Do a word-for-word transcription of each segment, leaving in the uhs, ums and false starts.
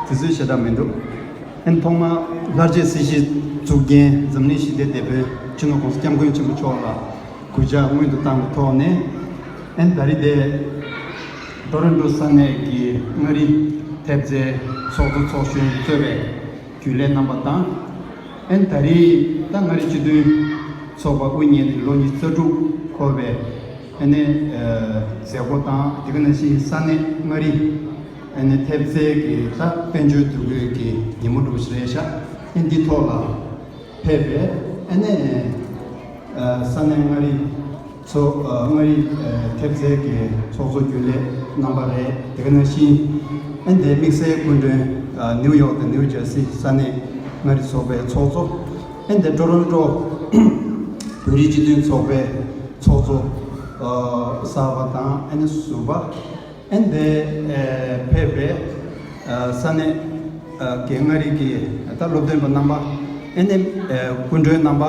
དུས་ཚོད་ཞེ་དྲག་མི་འདུག་ཨན་ཐོག་མ་ལྷར་བཅས་སྲིད་ཞིའི་གཙུག་རྒྱན་འཛམ་གླིང་ཞི་བདེའི་དེད་དཔོན་སྤྱི་ནོར་༸གོང་ས་༸སྐྱབས་མགོན་ཆེན་པོ་མཆོག་ལ་གུས་ཕྱག་སྔོན་དུ་བཏང་བའི་ཐོག་ནས། ཨན་ད་རེས་དེ་ཊོ་རོན་ཊོ་ས་གནས་ཀྱི་མངའ་རིས་ཐེབས་རྩའི་ཚོགས་གཙོ་ཚོགས་གཞོན་གཙོས་པའི་རྒྱུན་ལས་རྣམ་པ་དང་། ཨན་ད་རེས་ད་མངའ་རིས་སྤྱི་མཐུན་ཚོགས་པ་དབུ་བརྙེས་ནས་ལོ་ཉི་ཤུ་རྩ་དྲུག་འཁོར་བའི་ཨ་ནི་མཛད་སྒོ་དང་། དེ་ག་ནང་བཞིན་ས་གནས་མངའ་རིས་ཨ་ནི་ཐེབས་རྩའི་གི་ད་དཔལ་འབྱོར་འདུ་འགོད་ཀྱི་ཉིན་མོ་འདྲ་བོ་ཞིག་རེད་ཤག་ཨ་འདི་ཐོག་ལ་ཕེབས་པའི་ཨ་ནི་ས་གནས་མངའ་རིས་ཚོ་མངའ་རིས་ཐེབས་རྩའི་གི་ཚོགས་གཙོ་རྒྱུན་ལས་རྣམ་པ་རེད། དེ་ག་ནང་བཞིན་ཨ་ནི་དེ་དམིགས་བསལ་སྐུ་མགྲོན་ནིའུ་ཡོག་དང་ནིའུ་ཇར་སི་ས་གནས་མངའ་རིས་ཚོགས་པའི་ཚོགས་གཙོ། ཨ་ནི་དེ་ཊོ་རོན་ཊོ་བོད་རིགས་སྤྱི་མཐུན་ཚོགས་པའི་ཚོགས་གཙོ་གསར་པ་དང་ཨ་ནི་ཟུར་པ། ཨ་ནི་དེ་ཕེབས་པའི་ས་གནས་ཀྱི་མངའ་རིས་ཀྱི་ད་སློབ་སྟོན་པ་རྣམ་པ། ཨ་ནི་སྐུ་མགྲོན་རྣམ་པ།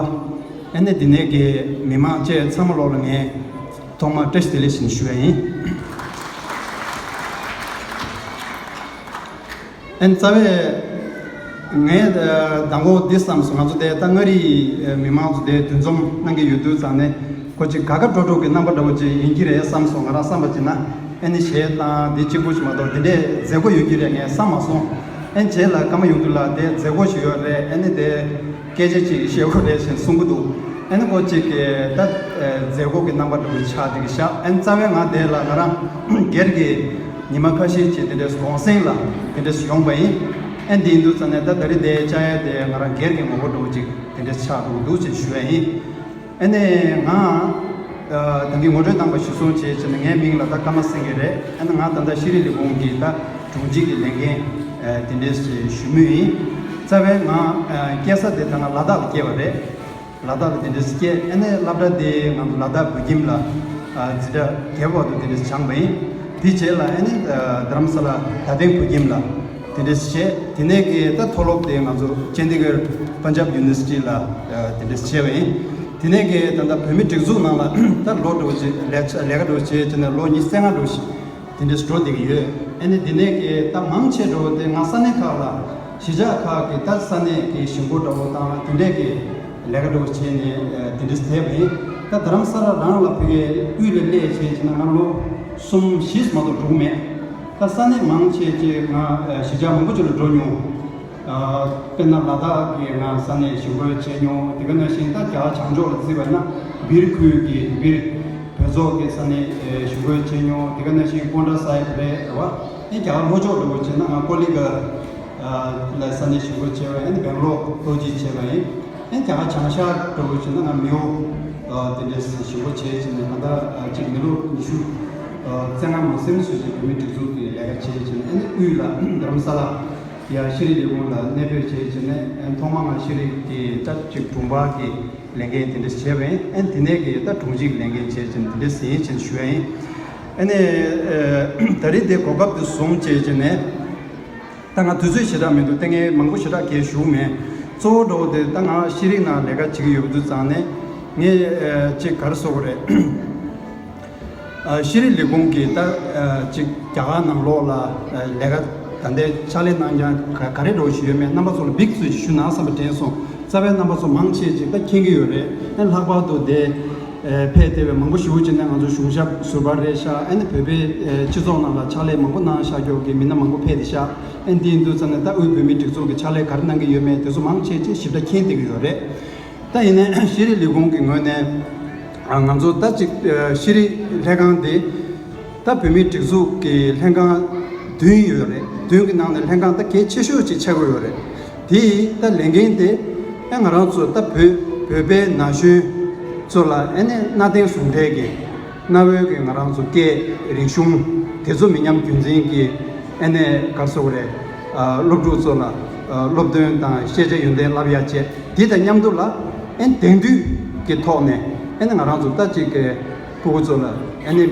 ཨ་ནི་དེ་ནས་ཀྱི་མི་མང་བཅས་ཚང་མ་ལོག་ལ་ངས་ཐོག་མར་བཀྲ་ཤིས་བདེ་ལེགས་ཞུ་ཞུ་བ་ཡིན། ཨན་རྩ་བའི་ངས་མདང་དགོང་འདི་བསམ་སོང་། ང་ཚོ་དེ་ད་མངའ་རིས་མི་མང་ཚོ་དེ་འདུ་འཛོམས་གནང་གི་ཡོད་དུས་ཙང་ནས་ཁོ་ཅིག་དགའ་དགའ་སྤྲོ་སྤྲོ་གི་རྣམ་པ་འདྲ་བོ་ཅིག་ཡིན་གྱི་རེད་བསམ་སོང་། ང་རང་བསམ་པ་ཅིག་ན་ཨ་ནི་གཞས་དང་འདི་གཅིག་པུ་ཞིག་མ་གཏོགས་འདི་འདྲའི་མཛད་སྒོ་ཡོད་ཀྱི་རེད་ངས་བསམ་མ་སོང་། ཨན་རྗེས་ལ་སྐར་མ་ཡོང་དུས་ལ་དེ་མཛད་སྒོ་ཞིག་ཡོད་རེད། ཨ་ནི་དེ་སྐད་ཆ་ཅིག་བཤད་དགོས་རེད་ཞེས་གསུང་གི་འདུག་ཨ་ནི་ཁོ་ཅིག་གི་ད་མཛད་སྒོ་གི་རྣམ་པ་འདྲ་བོ་ཆགས་བསྡད་ཀྱི་ཤག་ཨ་ནི་རྩ་བའི་ང་དེ་ལ་ང་རང་སྒེར་གྱི་ཉི་མ་ཁ་ཤས་ཅིག་དེ་འདྲས་གུང་སེང་ལ་དེ་འདྲས་ཡོང་པ་ཡིན། ཨ་ནི་དེ་ཡིན་དུས་ཙང་ནས་ད་ད་རེས་དེ་བཅར་ཡ་དེ་ང་རང་སྒེར་གྱི་ངོ་བོ་འདྲ་བོ་ཅིག་དེ་འདྲས་ཆགས་འགྲོ་གི་འདུག་ཅེས་ཞུ་ཡ་ཡིན། ཨ་ནི་ང་ད་གིན་ངོ་སྤྲོད་བཏང་པ་གཞིར་བཟུང་བྱས་བྱས་ནས་ངའི་མིང་ལ་ད་ཀརྨ་སེང་གེ་རེད། ཨ་ནི་ང་ད་ལྟ་ཤེས་རིག་ལས་ཁུངས་ཀྱི་ད་དྲུང་ཆེ་གི་ལས་འགན་དེ་འདྲས་ཞུ་མུས་ཡིན། རྩ་བའི་ང་སྐྱེས་ས་དེ་ད་ང་ལ་དྭགས་ལ་སྐྱེས་པ་རེད། ལ་དྭགས་ལ་དེ་འདྲས་སྐྱེས། ཨ་ནི་སློབ་གྲྭ་དེ་ང་ཚོ་ལ་དྭགས་བོད་ཁྱིམ་ལ་འཛིན་གྲྭ་བརྒྱད་པ་བར་དུ་དེ་འདྲས་སྦྱངས་པ་ཡིན། དེ་རྗེས་ལ་ཨ་ནི་རྡ་རམ་ས་ལ་དྭ་ལྡན་བོད་ཁྱིམ་ལ་དེ་འདྲས་བྱས། དེ་ནས་ཀྱི་ད་མཐོ་སློབ་དེ་ང་ཚོ་ཅན་དི་གར་པན་ཇབ་ཡུ་ནི་ཝར་སི་ཊི་ལ་དེ་འདྲས་བྱས་པ་ཡིན། དེ་ནས་ཀྱི་ད་ལྟ་བོད་མིའི་སྒྲིག་འཛུགས་ནང་ལ་ད་ལོ་འགྲོ་བྱས་ལས་ལས་ཀ་འགྲོ་བྱས་བྱས་ནས་ལོ་ཉི་ཤུ་རྩ་ལྔ་འགྲོ་བྱས། དེ་འདྲས་འགྲོ་བསྡད་ཀྱི་ཡོད། ཨ་ནི་དེ་ནས་ཀྱི་ད་མང་ཆེ་འགྲོ་དེ་ང་ས་གནས་ཁག་ལ་གཞིས་ཆགས་ཁག་གི་ད་ས་གནས་ཀྱི་གཞིས་འགོ་འདྲ་བོ་དང་དེ་འདྲས་ཀྱི་ལས་ཀ་འགྲོ་བྱས་ནས་དེ་འདྲས་བསྡད་པ་ཡིན། ད་རྡ་རམ་ས་ལ་རང་ལ་ཕ་གིའི་དབུས་ལ་སླེབས་བྱས་བྱས་ན་ང་ལོ་གསུམ་བཞི་མ་གཏོགས་འགྲོ་གི་མེད། ད་ས་གནས་མང་ཆེ་ཅིག་ང་གཞིས་ཆགས་མང་པོ་ཅིག་ལ་འགྲོ་མྱོང་། དཔེར་ན་ལ་དྭགས་ཀྱི་ང་ས་གནས་གཞིས་འགོ་བྱས་མྱོང་། དེ་ག་ནང་བཞིན་ད་རྒྱ་གར་བྱང་ཕྱོགས་ལ་བརྩིས་པ་ན་སྦིར་ཁུལ་གྱི་སྦིར་བོད་ཚོགས་ཀྱི་ས་གནས་གཞིས་འགོ་བྱས་མྱོང་། དེ་ག་ནང་བཞིན་པོན་ཊ་སཱ་ཧིབ་རེད་བ། ཨེ་རྒྱ་གར་ལྷོ་ཕྱོགས་འགྲོ་བྱས་ན་ང་ཀོ་ལི་གྷལ་ལ་ས་གནས་གཞིས་འགོ་བྱས་པ་ཡིན། བེང་ལོར་ལྷོ་སྤྱི་བྱས་པ་ཡིན། ཨེ་རྒྱ་གར་བྱང་ཤར་འགྲོ་བྱས་ན་ང་མེའོ་དེ་འདྲས་གཞིས་འགོ་བྱས་བྱས་ནས་ད་ལྟ་གཅིག་མི་ལོ་ཉི་ཤུ་རྩ་ལྔ་མ་ཟིན་ཙམ་ཞིག་བོད་མིའི་སྒྲིག་འཛུགས་ཀྱི་ལས་ཀ་བྱས་བྱས་ནས་ཨེ་དབུས་ལ་རྡ་རམ་ས་ལ། ཡང་ཤེས་རིག་ལས་ཁུངས་ལ་གནས་སྤོས་བྱས་བྱས་ནས་ཐོག་མར་ང་ཤེས་རིག་གི་ད་ཅིག་དྲུང་འཕར་གྱི་ལས་འགན་དེ་འདྲ་བྱས་པ་ཡིན། ཨ་ནི་དེ་ནས་ཀྱི་ད་དྲུང་ཆེ་གི་ལས་འགན་བྱས་བྱས་ནས་དེ་འདྲ་ཟིན་བྱས་ནས་ཞུ་ཡ་ཡིན། ཨ་ནི་ད་རེས་དེ་གོ་སྐབས་དེ་བཟུང་བྱས་བྱས་ནས་ད་ང་དུས་ཚོད་ཞེ་དྲག་མི་འདུག་ལྟས་ངན་མང་པོ་ཞེ་དྲག་གས་ཞུ་མེད། གཙོ་བོ་འགྲོ་དེ་ད་ང་ཤེས་རིག་ནང་ལས་ཀ་བྱེད་ཀྱི་ཡོད་པ་དུས་ཙང་ནས་ངས་ཅིག་ག་རེ་ཟེར་དགོས་རེད། ཤེས་རིག་ལས་ཁུངས་ཀྱིས་ད་ཅིག་རྒྱ་གར་ནང་ལོགས་ལ་ལས་ཀ་ད་ལྟའི་ཕྱག་ལས་གནང་མཁན་ག་རེ་འདྲ་བོ་ཞིག་ཡོད་མེད་རྣམ་པ་ཚོ་ལ་འབིགས་ཚུལ་ཞིག་ཞུ་ན་བསམ་པ་དྲན་སོང་། རྩ་བའི་རྣམ་པ་ཚོ་མང་ཆེ་ཅིག་ད་མཁྱེན་གྱི་ཡོད་རེད། ཨ་ལྷག་པར་དུ་དེ་ཕེབས་བསྡད་པའི་མང་པོ་ཞེ་པོ་ཅིག་ནས་ང་ཚོ་གཞུང་ཞབས་ཟུར་པ་རེད་ཤག་ཨ་ནི་བོད་པའི་སྤྱི་ཚོགས་ནང་ལ་ཕྱག་ལས་མང་པོ་གནང་བཞག་ཀྱོག་གི་མི་སྣ་མང་པོ་ཕེབས་བསྡད་ཤག་ཨ་ནི་དེ་ཡིན་དུས་ཙམ་ནས་ད་དབུས་བོད་མིའི་སྒྲིག་འཛུགས་ཀྱི་ཕྱག་ལས་ག་རེ་གནང་གི་ཡོད་མེད་དེ་ཚོ་མང་ཆེ་ཅིག་ཞིབ་ཕྲ་མཁྱེན་བསྡད་ཀྱི་ཡོད་རེད། ད་ཡིན་ནའི་ཤེས་རིག་ལས་ཁུངས་ཀྱི་ངོས་ནས་ང་ཚོ་ད་ཅིག་ཤེས་རིག་ལྷན་ཁང་འདི་ད་བོད་མིའི་སྒྲིག་འཛུགས་ཀྱི་ལྷན་ཁང་བདུན་ཡོད་རེད། བདུན་གྱི་ནང་ནས་ལྷན་ཁང་ད་གལ་ཆེ་ཤོས་ཅིག་ཆགས་ཀྱི་ཡོད་རེད། དེ་ཡི་ད་ལས་འགན་དེ་ཨ་ང་རང་ཚོ་ད་བོད་བོད་པའི་ན་གཞོན་ཚོ་ལ་ཨ་ནི་གནའ་དེང་ཟུང་འབྲེལ་གྱི་གནའ་བོའི་གི་ང་རང་ཚོ་སྐད་རིག་གཞུང་དེ་ཚོ་མི་ཉམས་རྒྱུན་འཛིན་གྱི་ཨ་ནི་ག་རེ་ཟེར་དགོས་རེད། སློབ་ཕྲུག་ཚོ་ལ་སློབ་སྟོན་དང་ཤེས་བྱ་ཡོན་ཏན་བསླབ་ཡ་བྱས། དེ་དང་མཉམ་དུ་ལ་ཨ་ནི་དེང་དུས་ཀྱི་ཐོག་ནས་ཨ་ནི་ང་རང་ཚོ་ད་ཅིག་གི་ཕྲུ་གུ་ཚོ་ལ་ཨ་ནི་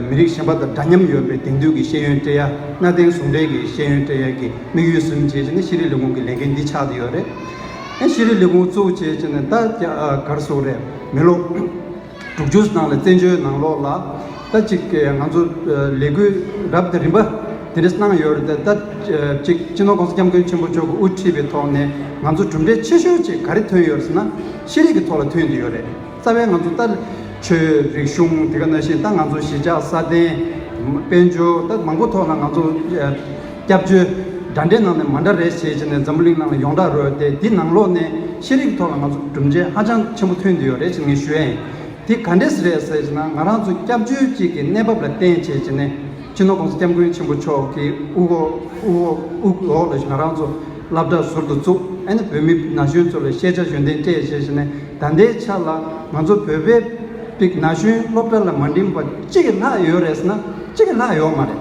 མི་རིགས་གཞན་པ་དང་འདྲ་མཉམ་ཡོད་པའི་དེང་དུས་ཀྱི་ཤེས་ཡོན་སྤྲད་ཡ། གནའ་དེང་ཟུང་འབྲེལ་གྱི་ཤེས་ཡོན་སྤྲད་ཡ་གི་དམིགས་ཡུལ་བཟུང་བྱས་བྱས་ནས་ཤེས་རིག་ལས་ཁུངས་ཀྱི་ལས་འགན་འདི་ཆགས་བསྡད་ཡོད་རེད། ཨ་ཤེས་རིག་ལས་ཁུངས་བཙུགས་བྱས་བྱས་ནས་ད་ག་རེ་ཟེར་དགོས་རེད། མི་ལོ་དྲུག་ཅུ་ནང་ལ་བཙན་བྱོལ་ནང་ལོགས་ལ་ད་ཅིག་ང་ཚོ་ལས་འགུལ་རབ་དང་རིམ་པ་ དེ་འདྲ་གནང་ཡོད་རེད། ད་ད་ཅིག་སྤྱི་ནོར་༸གོང་ས་༸སྐྱབས་མགོན་ཆེན་པོ་མཆོག་གིས་དབུ་ཁྲིད་པའི་ཐོག་ནས་ང་ཚོ་གྲུབ་འབྲས་ཆེ་ཤོས་ཅིག་ག་རེ་ཐོན་ཡོད་རེད་ཟེར་ན། ཤེས་རིག་གི་ཐོག་ལ་ཐོན་བསྡད་ཡོད་རེད། རྩ་བའི་ང་ཚོ་ད་ཆོས་རིག་གཞུང་དེ་ག་ནང་བཞིན་ད་ང་ཚོ་གཞིས་ཆགས་སྲ་བརྟན་དཔལ་འབྱོར་ད་མང་པོ་ཐོག་ལ་ང་ཚོ་སྐྱབས་བཅོལ་འདྲ་འདྲའི་ནང་ནས་མ་འདྲ་རེད་བྱས་བྱས་ནས་འཛམ་བུ་གླིང་ནང་ལ་ཡོངས་གྲགས་རེད་དེ། འདི་ནང་ལོགས་ནས་ཤེས་རིག་ཐོག་ལ་ང་ཚོ་གྲུབ་འབྲས་ཧ་ཅང་ཆེན་པོ་ཐོན་བསྡད་ཡོད་རེད་ཅེས་ངས་ཞུ་ཡ་ཡིན། དེ་ག་འདྲས་རེད་ཟེར་ན། ང་རང་ཚོ་སྐྱབས་བཅོལ་གཅིག་གི་གནས་བབ་ལ་བརྟེན་བྱས་བྱས་ནས་སྤྱི་ནོར་༸གོང་ས་༸སྐྱབས་མགོན་ཆེན་པོ་མཆོག་གི་དབུ་འོག་དབུ་འོག་དབུ་འོག་ལ་ང་རང་ཚོ་སློབ་གྲྭ་ཟུར་དུ་བཙུགས། ཨ་ནི་བོད་མི་ན་གཞོན་ཚོ་ལ་ཤེས་བྱ་གཞོན་ལྡན་སྤྲད་བྱས་བྱས་ནས་ད་ལྟའི་ཆ་ལ་ང་ཚོ་བོད་པའི་པིག་ན་གཞོན་སློབ་གྲྭ་ལ་མ་འགྲིམས་པ་གཅིག་གི་ལྷག་ཡོད་རེད་ཟེར་ན་གཅིག་གི་ལྷག་ཡོད་མ་རེད།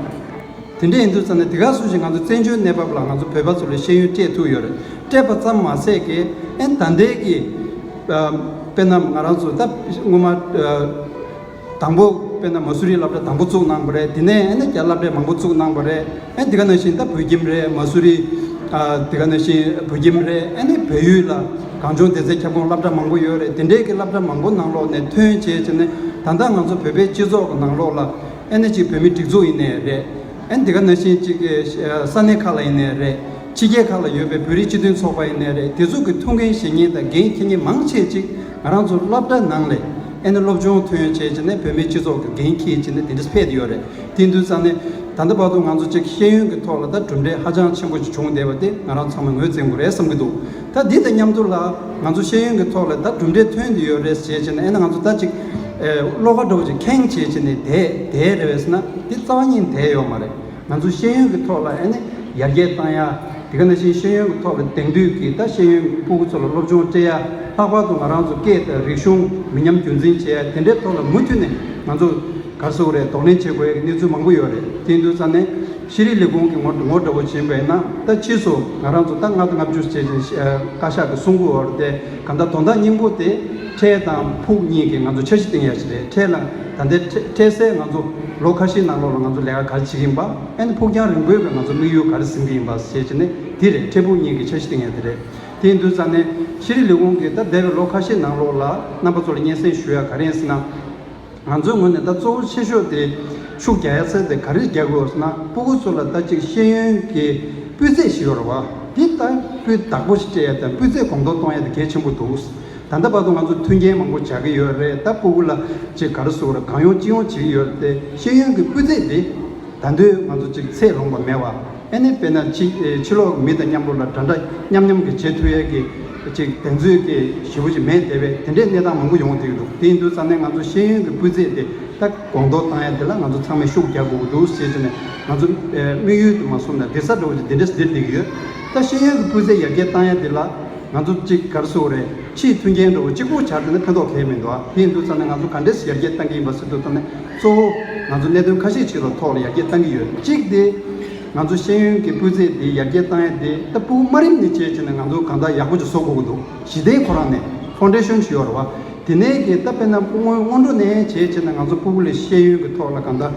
དེ་འདྲ་ཡིན་དུས་ཙང་ནས་དེ་ག་སུ་ཞིག་ང་ཚོ་བཙན་བྱོལ་གནས་བབ་ལ་ང་ཚོ་བོད་པ་ཚོ་ལ་ཤེས་ཡོན་སྤྲད་ཐུབ་ཡོད་རེད། སྤྲད་པ་ཙམ་མ་ཟད་ཀྱི་ཨན་ད་ལྟའི་གི་ཨ་དཔེར་ན་ང་རང་ཚོ་ད་སྔོན་མ་ཨ་དང་པོ་དཔེར་ན་མ་སུ་རི་སློབ་གྲྭ་དང་པོ་བཙུགས་གནང་བ་རེད། དེ་ནས་ཨ་ནི་རྒྱ་སློབ་གྲྭ་མང་པོ་བཙུགས་གནང་བ་རེད། ཨ་དེ་ག་ནང་བཞིན་ད་བོད་ཁྱིམ་རེད། མ་སུ་རི་ཨ་དེ་ག་ནང་བཞིན་བོད་ཁྱིམ་རེད། ཨ་ནི་བལ་ཡུལ་ལ་གངས་ལྗོངས་སྡེ་ཚན་ཁྱབ་ཁོངས་སློབ་གྲྭ་མང་པོ་ཡོད་རེད། དེ་འདྲའི་གི་སློབ་གྲྭ་མང་པོ་ནང་ལོགས་ནས་ཐོན་བྱས་བྱས་ནས་ད་ལྟ་ང་ཚོ་བོད་པའི་སྤྱི་ཚོགས་ཀྱི་ནང་ལོགས་ལ་ཨ་ནི་ཅིག་བོད་མི་སྒྲིག་འཛུགས་ཡིན་ནའི་རེད། ཨ་ནི་དེ་ག་ནང་བཞིན་ཅིག་ས་གནས་ཁག་ལ་ཡིན་ནའི་རེད། ཕྱི་རྒྱལ་ཁག་ལ་ཡོད་པའི་བོད་རིགས་སྤྱི་མཐུན་ཚོགས་པ་ཡིན་ནའི་རེད། དེ་ཚོ་གི་ཐུགས་འགན་བཞེས་མཁན་དང་འགན་འཁྱེར་མཁན་མང་ཆེ་ཅིག་ང་རང་ཚོ་སློབ་གྲྭ་ནང་ལ་ཨ་ནི་སློབ་སྦྱོང་ཐོན་བྱས་བྱས་ནས་བོད་མིའི་སྤྱི་ཚོགས་ཀྱི་འགན་འཁྱེར་བྱས་ནས་དེ་འདྲ་ཕེབས་ཡོད་རེད། དེ་ཡིན་དུས་ཙང་ནས་ད་ལྟ་བར་དུ་ང་ཚོ་ཅིག་ཤེས་ཡོན་གྱི་ཐོག་ལ་ད་གྲུབ་འབྲས་ཧ་ཅང་ཆེན་པོ་ཅིག་བྱུང་བསྡད་པ་དེ་ང་རང་ཚང་མས་ངོས་འཛིན་དགོས་རེད་བསམ་གྱི་འདུག་ད་འདི་དང་མཉམ་དུ་ལ་ང་ཚོ་ཤེས་ཡོན་གྱི་ཐོག་ལ་ད་གྲུབ་འབྲས་ཐོན་བསྡད་ཡོད་རེད་ཟེར་བྱས་ནས་ཨ་ནི་ང་ཚོ་ད་ཅིག་ཨེ་བློ་ཁ་འདྲ་བོ་ཅིག་ཁེངས་བྱས་བྱས་ནས་བསྡད་བསྡད་རེད་པས་ཟེར་ན་འདི་རྩ་བ་ཉིད་བསྡད་ཡོད་མ་རེད། ང་ཚོ་ཤེས་ཡོན་གྱི་ཐོག་ལ་ཨ་ནི་ཡར་རྒྱས་བཏང་ཡ། དེ་ག་ནང་བཞིན་ཤེས་ཡོན་གྱི་ཐོག་ལ་དེང་དུས་ཀྱི་ད་ཤེས་ཡོན་གྱི་ཕྲུ་གུ་ཚོ་ལ་སློབ་སྦྱོང་སྤྲད་ཡ། ལྷག་པར་དུ་ང་རང་ཚོ་སྐད་དང་རིག་གཞུང་མི་ཉམས་རྒྱུན་འཛིན་བྱེད་ཡ་དེ་འདྲའི་ཐོག་ལ་མུ་མཐུད་ནས་ང་ཚོ་ག་རེ་ཟེར་དགོས་རེད། གདོང་ལེན་བྱེད་དགོས་ཡ་གི་གནས་ཚུལ་མང་པོ་ཡོད་རེད། དེ་ཡིན་དུས་ཙང་ནས་ཤེས་རིག་ལས་ཁུངས་ཀྱི་ངོ་ངོ་འདྲ་བོ་བྱེད་པ་ཡིན་ན་ད་ཕྱིས་སུ་ང་རང་ཚོ་ད་ལྔ་བཅུ་ང་བཅུ་བྱས་ཅིང་བཀའ་ཤག་གི་གསུང་གོ་བར་དེ་གང་ལྟར་དོན་དག་སྙིང་པོ་དེ་ཁྲལ་དང་ཕུགས་གཉིས་ཀྱི་ང་ཚོ་འཆར་གཞི་བཏིང་ཡ་ཞིག་རེད། ཁྲལ་ལ་ད་ལྟའི་ཁྲལ་ཁྲལ་སའི་ང་ཚོ་ལོ་ཁ་ཤས་ནང་ལོགས་ལ་ང་ཚོ་ལས་ཀ་ག་རེ་བྱེད་ཀྱི་ཡིན་པ། ཨ་ནི་ཕུགས་རྒྱང་རིང་པོའི་ང་ཚོ་དམིགས་ཡུལ་ག་རེ་འཛིན་གྱི་ཡིན་པ་ཞེས་བྱས་ནས་དེ་རེད། ཁྲལ་ཕུགས་གཉིས་ཀྱི་འཆར་གཞི་བཏིང་ཡ་དེ་རེད། དེ་ཡིན་དུས་ཙང་ནས་ཤེས་རིག་ལས་ཁུངས་ཀྱིས་ད་འདས་པའི་ལོ་ཁ་ཤས་ནང་ལོགས་ལ་རྣམ་པ་ཚོ་ལ་སྙན་སེང་ཞུ་ཡ་ག་རེ་ཡིན་ཟེར་ན། ང་ཚོའི་ངོས་ནས་ད་གཙོ་བོ་ཆེ་ཤོས་དེ་ཤུགས་རྒྱག་ཡ་ཚད་དེ་ག་རེ་རྒྱག་དགོས་ཟེར་ན། ཕྲུ་གུ་ཚོ་ལ་ད་ཅིག་ཤེས་ཡོན་གྱི་སྤུས་ཚད་ཞིག་ཡོད་རེད་བ། འདི་ད་སྤུས་དག་པོ་ཞིག་སྤྲད་ཡ་དང་སྤུས་ཚད་གོང་མཐོར་གཏོང་ཡ་དེ་གལ་ཆེན་པོ་འདུག་ད་ལྟ་བར་དུ་ང་ཚོ་མཐུན་རྐྱེན་མང་པོ་བྱ་གི་ཡོད་རེད། ད་ཕྲུ་གུ་ལ་ཅིག་ག་རེ་ཟེར་དགོས་རེད། གང་ཡོང་ཅི་ཡོང་བྱེད་ཀྱི་ཡོད་རེད་དེ། ཤེས་ཡོན་གྱི་སྤུས་ཚད་དེ་ད་དུང་ང་ཚོ་ཅིག་ཚད་ལོངས་པ་མེད་པ། ཨ་ནི་དཔེར་ན་ཕྱི་ཨེ་ཕྱི་ལོགས་མི་དང་མཉམ་པོ་ལ་འདྲ་འདྲ་མཉམ་མཉམ་གྱི་བྱེད་ཐུབ་ཡས་ཀྱི་ཅིག་གདེང་ཚོད་ཀྱི་ཞེ་པོ་ཅིག་མེད་བསྡད་པས། དེ་འདྲའི་གནས་སྟངས་མང་པོ་ཡོང་བསྡད་ཀྱི་འདུག་དེ་ཡིན་དུས་ཙང་ནས་ང་ཚོ་ཤེས་ཡོན་གྱི་སྤུས་ཚད་དེ་ད་གོང་མཐོར་བཏང་ཡས་དེ་ལ་ང་ཚོ་ཚང་མས་ཤུགས་རྒྱག་དགོས་ཀྱི་འདུག་ཟེར་བྱས་ནས་ང་ཚོ་ཨེ་དམིགས་ཡུལ་དུ་མ་བཟུང་ན་འདི་ས་འགྲོ་བ་ཅིག་འདི་འདྲས་འདིར་བསྡད་ཀྱི་ཡོད། ད་ཤེས་ཡོན་གྱི་སྤུས་ཚད་ཡར་རྒྱས་བཏང་ཡས་དེ་ལ་ང་ཚོ་གཅིག་ག་རེ་ཟེར་དགོས་རེད། ཕྱིའི་མཐུན་རྐྱེན་འདྲ་བོ་གཅིག་པོ་སྦྱར་བསྡད་ན་ཕན་ཐོགས་གང་ཡང་མི་འདུག་ཨ། དེ་ཡིན་དུས་ཙང་ནས་ང་ཚོ་ག་འདྲས་སེ་ཡར་རྒྱས་གཏང་གི་ཡིན་པ་ཟེར་དུས་ཙང་ནས་གཙོ་བོ་ང་ཚོ་གནད་དོན་ཁ་ཤས་ཅིག་ལ་ཐོག་ལ་ཡར་རྒྱས་གཏང་གི་ཡོད། གཅིག་དེ་ང་ཚོ་ཤེས་ཡོན་གྱི་སྤུས་ཚད་དེ་ཡར་རྒྱས་གཏང་ཡ་དེ་ད་ཕྲུ་གུ་དམའ་རིམ་ནས་བྱས་བྱས་ནས་ང་ཚོ་གང་ལྟར་ཡག་པོ་ཅིག་བཟོ་དགོས་འདུག་གཞི་རྟེན་ཁོ་རང་ནས་ཕའུན་ཌེ་ཤན་ཞིག་ཡོད་རེད་བ། དེ་ནས་ཀྱི་ད་དཔེར་ན་སྔོན་སྔོན་འགྲོ་ནས་བྱས་བྱས་ནས་ང་ཚོ་ཕྲུ་གུ་ལ་ཤེས་ཡོན་གྱི་ཐོག་ལ་གང་ལྟར།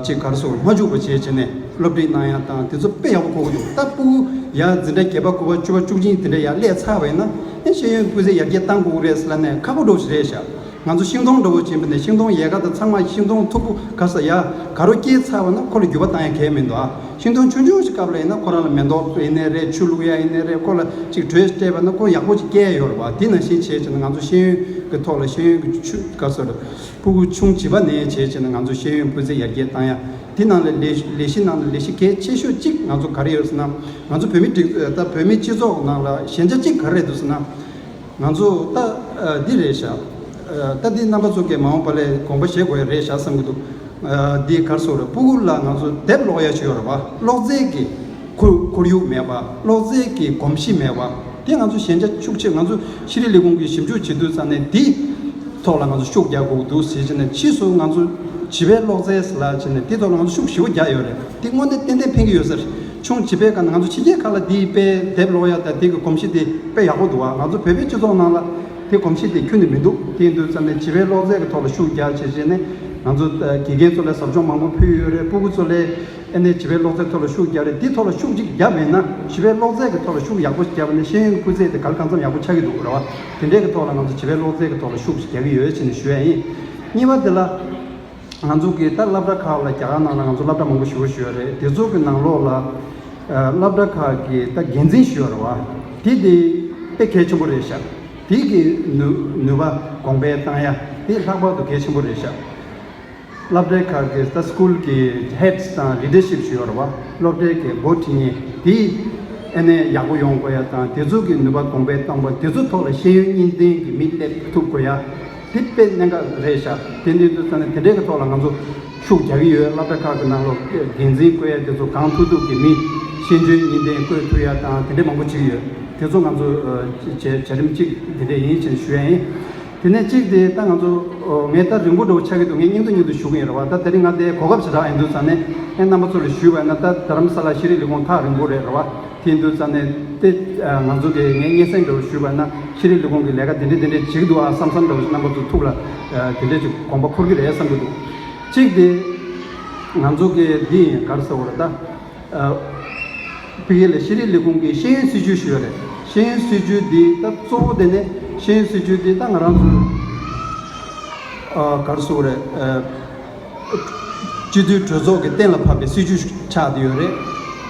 ཅིག་ག་རེ་ཟེར་དགོས་རེད། མ་འཇུག་པ་བྱས་བྱས་ནས་སློབ་ཁྲིད་གནང་ཡ་དང་དེ་ཚོ་དཔེ་ཡག་པོ་གོ་གི་འདུག་ད་ཕྲུ་གུ་ཡ་འཛིན་གྲྭ་བརྒྱད་པ་དགུ་པ་བཅུ་པ་བཅུ་གཅིག་དེ་འདྲ་ཡར་སླེབས་ཚར་བ་ཡིན་ན་ཨེ་ཤེས་ཡོན་སྤུས་ཚད་ཡར་རྒྱས་གཏང་དགོས་ཀྱི་རེད་ཟེར་ལབ་ནས་ཁག་པོ་འདྲ་བོ་ཞིག་རེད་ཤག་ང་ཚོ་ཤིང་སྡོང་འདྲ་བོ་བྱིན་པ་ནས་ཤིང་སྡོང་ཡལ་ག་དང་ཚང་མ་ཤིང་སྡོང་མཐུག་པོ་ག་ས་ཡ་ག་རུ་སྐྱེས་ཚར་བ་ན་ཁོ་ལ་འགྱུར་བ་གཏང་ཡ་གལ་མི་འདུག་ཨ། ཤིང་སྡོང་ཆུང་ཆུང་ཞིག་སྐབས་ལ་ཡིན་ན་ཁོ་རང་ལ་མེ་ཏོག་ཡིན་ནའི་རེད། ཆུ་བླུག་ཡ་ཡིན་ནའི་རེད། ཁོ་ལ་ཅིག་དྲོད་སྤྲད་པ་ན་ཁོ་ཡག་པོ་ཅིག་སྐྱེ་ཡ་ཡོད་རེད་བ། དེ་ནང་བཞིན་བྱས་བྱས་ན་ང་ཚོ་ཤེས་ཡོན་གྱི་ཐོག་ལ་ཤེས་ཡོན་གྱི་ཆུ་ག་ས་རེད། ཕྲུ་གུ་ཆུང་བྱིས་པ་ནས་བྱས་བྱས་ན་ང་ཚོ་ཤེས་ཡོན་སྤུས་ཚད་ཡར་རྒྱས་བཏང་ཡ། དེ་ནང་ལས་ལས་ལས་གཞི་ནང་ལ་ལས་གཞི་གལ་ཆེ་ཤོས་གཅིག་ང་ཚོ་ག་རེ་ཡོད་ཟེར་ན། ང་ཚོ་བོད་མི་སྒྲིག་ད་བོད་མི་སྤྱི་ཚོགས་ནང་ལ་ཞན་ཆ་གཅིག་ག་རེ་རེད་འདུག་ཟེར་ན། ང་ཚོ་ད་འདི་རེད་ཤག་ད་འདི་རྣམ་པ་ཚོ་གིས་མ་འོངས་པ་ལ་དགོངས་པ་བཞེས་དགོས་ཡ་རེད་ཤག་བསམ་གྱི་འདུག་འདི་ག་རེ་ཟེར་དགོས་རེད། ཕྲུ་གུ་ལ་ང་ཚོ་དེབ་ཀློག་ཡ་ཞིག་ཡོད་རེད་བ། ཀློག་རྩལ་གྱི་ཁོར་ཁོར་ཡུག་མེད་པ། ཀློག་རྩལ་གྱི་གོམས་གཤིས་མེད་པ། དེ་ང་ཚོ་ཞན་ཆ་ཤུགས་ཆེ། ང་ཚོ་ཤེས་རིག་ལས་ཁུངས་ཀྱིས་ཞིབ་འཇུག་བྱེད་དུས་ཙང་ནས་འདི་ཐོག་ལ་ང་ཚོ་ཤུགས་རྒྱག་དགོས་འདུག་ཟེར་བྱས་ནས་ཕྱིས་སུ་ང་ཚོ་བྱིས་པའི་ཀློག་རྩལ་ཟེར་ལབ་བྱས་ནས་འདི་ཐོག་ལ་ང་ཚོ་ཤུགས་ཞེ་པོ་རྒྱག་ཡོད་རེད། འདི་དངོས་གནས་ཏན་ཏན་ཕན་གྱི་ཡོད་ཟེར། ཆུང་བྱིས་པའི་སྒང་ནས་ང་ཚོ་ཕྱི་རྒྱལ་ཁག་ལ་འདི་དཔེ་དེབ་ཀློག་ཡ་དང་དེ་གི་གོམས་གཤིས་དེ་དཔེ་ཡག་པོ་འདུག་ཨ། ང་ཚོ་བོད་པའི་སྤྱི་ཚོགས་ནང་ལ་དེ་གོམས་གཤིས་དེ་ཁྱོན་ནས་མི་འདུག་དེ་ཡིན་དུས་ཙང་ནས་བྱིས་པའི་ཀློག་རྩལ་གྱི་ཐོག་ལ་ཤུགས་རྒྱག་བྱས་བྱས་ནས་ང་ཚོ་དགེ་རྒན་ཚོ་ལ་ཟབ་སྦྱོང་མང་པོ་ཕུལ་ཡོད་རེད། ཕྲུ་གུ་ཚོ་ལ་ཨ་ནི་བྱིས་པའི་ཀློག་རྩལ་ཐོག་ལ་ཤུགས་རྒྱག་རེད། འདི་ཐོག་ལ་ཤུགས་གཅིག་བརྒྱབ་མེད་ན། བྱིས་པའི་ཀློག་རྩལ་གྱི་ཐོག་ལ་ཤུགས་ཡག་པོ་ཞིག་བརྒྱབ་ན་ཤེས་ཡོན་གྱི་སྤུས་ཚད་དེ་ག་ལ་གང་འཚམ་ཡག་པོ་ཆགས་ཀྱི་འདུག་རེད་བ། དེ་འདྲའི་གི་ཐོག་ལ་ང་ཚོ་བྱིས་པའི་ཀློག་རྩལ་གྱི་ཐོག་ལ་ཤུགས་ཤིག་རྒྱག་གི་ཡོད་ཅེས་ནས་ཞུ་ཡ་ཡིན། གཉིས་པ་དེ་ལ་ ང་ཚོ་གི་ད་སློབ་གྲྭ་ཁག་ལ་རྒྱ་གར་ནང་ལ་ང་ཚོ་སློབ་གྲྭ་མང་པོ་ཞེ་པོ་ཞིག་ཡོད་རེད། དེ་ཚོ་གི་ནང་ལོགས་ལ་ཨ་སློབ་གྲྭ་ཁག་གི་ད་འགན་འཛིན་ཞིག་ཡོད་རེད་བ། དེ་དེ་དཔེ་གལ་ཆེན་པོ་རེད་ཤག་དེ་གི་ནུས་ནུས་པ་གོང་འཕེལ་བཏང་ཡ་དེ་ལྷག་པར་དུ་གལ་ཆེན་པོ་རེད་ཤག་སློབ་གྲྭའི་ཁག་གི་ད་སི་ཀུལ་གི་ཧེཌ་དང་ལི་ཌར་ཤིབ་ཞིག་ཡོད་རེད་བ། སློབ་གྲྭའི་གི་འགོ་ཁྲིད་མཁན་དེ་ཨ་ནེ་ཡག་པོ་ཡོང་དགོས་ཡ་དང་། དེ་ཚོ་གི་ནུས་པ་གོང་འཕེལ་གཏོང་བ། དེ་ཚོ་ཐོག་ལ་ཤེས་ཡོན་གཉིས་ལྡན་གྱི་མི་སླེབས་ཐུབ་དགོས་ཡ་དེ་དཔེ་གནད་འགག་རེད་ཤག་དེ་འདྲའི་དུས་ཙང་ནས་དེ་འདྲའི་གི་ཐོག་ལ་ང་ཚོ་ཤུགས་རྒྱག་གི་ཡོད། སློབ་གྲྭ་ཁག་གི་ནང་ལོགས་འགན་འཛིན་བསྐོ་ཡ་དེ་ཚོ་གང་ཐུབ་ཐུབ་ཀྱི་མི་ཤེས་འཇོན་གཉིས་ལྡན་བསྐོ་ཐུབ་ཡ་དང་དེ་འདྲའི་མང་པོ་བྱེད་ཀྱི་ཡོད། དེ་ཚོ་ང་ཚོ་ཨ་བྱ་བྱ་རིམ་གཅིག་དེ་འདྲ་ཡིན་ཞེས་ཞུ་ཡ་ཡིན། དེ་ནས་གཅིག་དེ་ད་ང་ཚོ་ཨོ་ངས་ད་རིང་པོ་འདྲ་བོ་ཆགས་ཀྱི་འདུག་ངས་སྙིང་དུ་སྙིང་དུ་ཞུ་གི་ཡིན་རེད་བ། ད་དེ་རིང་ང་དེ་གོ་སྐབས་ཞེ་དྲག་ཡིན་དུས་ཙང་ནས་ངས་རྣམ་པ་ཚོ་ལ་ཞུས་པ་ཡིན་ན། ད་རྡ་རམ་ས་ལ་ཤེས་རིག་ལས་ཁུངས་ཐག་རིང་པོ་རེད་རེད་བ། དེ་ཡིན་དུས་ཙང་ནས་དེ་ཨ་ང་ཚོ་གི་ངས་སྙན་སེང་འདྲ་བོ་ཞུས་པ་ཡིན་ན་ཤེས་རིག་ལས་ཁུངས་ཀྱི་ལས་ཀ་དེ་འདྲས་དེ་འདྲས་བྱེད་ཀྱི་འདུག་ཨ་བསམ་བསམ་འདྲ་བོ་ཞིག་རྣམ་པ་ཚོ་ཐུགས་ལ་ཨ་དེ་འདྲས་ཅིག་དགོངས་པ་འཁོར་གྱི་རེད་བསམ་གྱི་འདུག་གཅིག་དེ་ང་ཚོ་གི་འདི་ཡིན་ག་རེ་ཟེར་དགོས་རེད་ད། ཨ་ཕ་གི་ལ་ཤེས་རིག་ལས་ཁུངས་ཀྱི་ཤེས་ཡོན་སྲིད་བྱུས་ཞུ་ཡ་རེད། ཤེས་ཡོན་སྲིད་བྱུས་འདི་ད་གཙོ་བོ་དེ་ནི་ཤེས་ཡོན་སྲིད་བྱུས་འདི་ད་ང་རང་ཚོ་ཨ་ག་རེ་ཟེར་དགོས་རེད། ཨ་སྤྱི་འཐུས་གྲོས་ཚོགས་ཀྱིས་གཏན་ལ་ཕབ་པའི་སྲིད་བྱུས་ཤིག་ཆགས་བསྡད་ཡོད་རེད།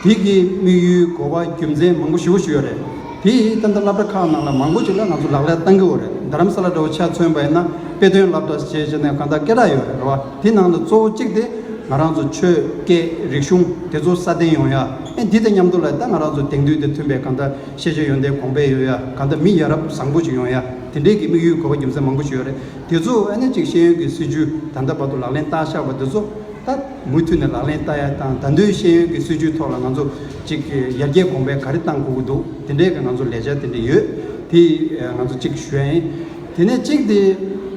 དེ་གི་དམིགས་ཡུལ་གོ་བ་རྒྱུ་མཚན་མང་པོ་ཞེ་པོ་ཞིག་ཡོད་རེད། དེ་ད་ལྟ་སློབ་གྲྭ་ཁག་ནང་ལ་མང་པོ་ཞིག་ལ་ང་ཚོ་ལག་ལེན་བསྟར་གྱི་ཡོད་རེད། རྡ་རམ་ས་ལ་འདྲ་བོ་ཆ་མཚོན་པ་ཡིན་ན་དཔེ་སྟོན་སློབ་གྲྭ་ཞེས་བྱས་ནས་གང་ལྟར་སྐད་གྲགས་ཡོད་རེད་བ། དེ་ནང་ལ་གཙོ་བོ་གཅིག་དེ་ང་རང་ཚོ་ཆོས་སྐད་རིག་གཞུང་དེ་ཚོ་སྲ་བརྟན་ཡོང་ཡ། ཨེ་འདི་དང་མཉམ་དུ་ལ་ད་ང་རང་ཚོ་དེང་དུས་དང་མཐུན་པའི་གང་ལྟར་ཤེས་བྱ་ཡོན་ཏན་གོང་འཕེལ་ཡོང་ཡ། གང་ལྟར་མི་ཡ་རབས་བཟང་པོ་ཅིག་ཡོང་ཡ། དེ་འདྲའི་གི་དམིགས་ཡུལ་གོ་བ་རྒྱུ་མཚན་མང་པོ་ཞིག་ཡོད་རེད། དེ་ཚོ་ཨ་ནི་ཅིག་ཤེས་ཡོན་གྱི་སྲིད་བྱུས་ད་ལྟ་བར་དུ་ལག་ལེན་བསྟར་བཞག་པ་དེ་ཚོ་ད་མུ་མཐུད་ནས་ལག་ལེན་བསྟར་ཡ་དང་། ད་དུང་ཤེས་ཡོན་གྱི་སྲིད་བྱུས་ཐོག་ལ་ང་ཚོ་ཅིག་ཡར་རྒྱས་གོང་འཕེལ་ག་རེ་གཏང་དགོས་ཀྱི་འདུག་དེ་འདྲའི་གི་ང་ཚོ་ལས་འཆར་དེ་འདྲ་ཡོད། དེ་ང་ཚོ་ཅིག་ཞུ་ཡ་ཡིན། དེ་ནས་གཅིག་དེ་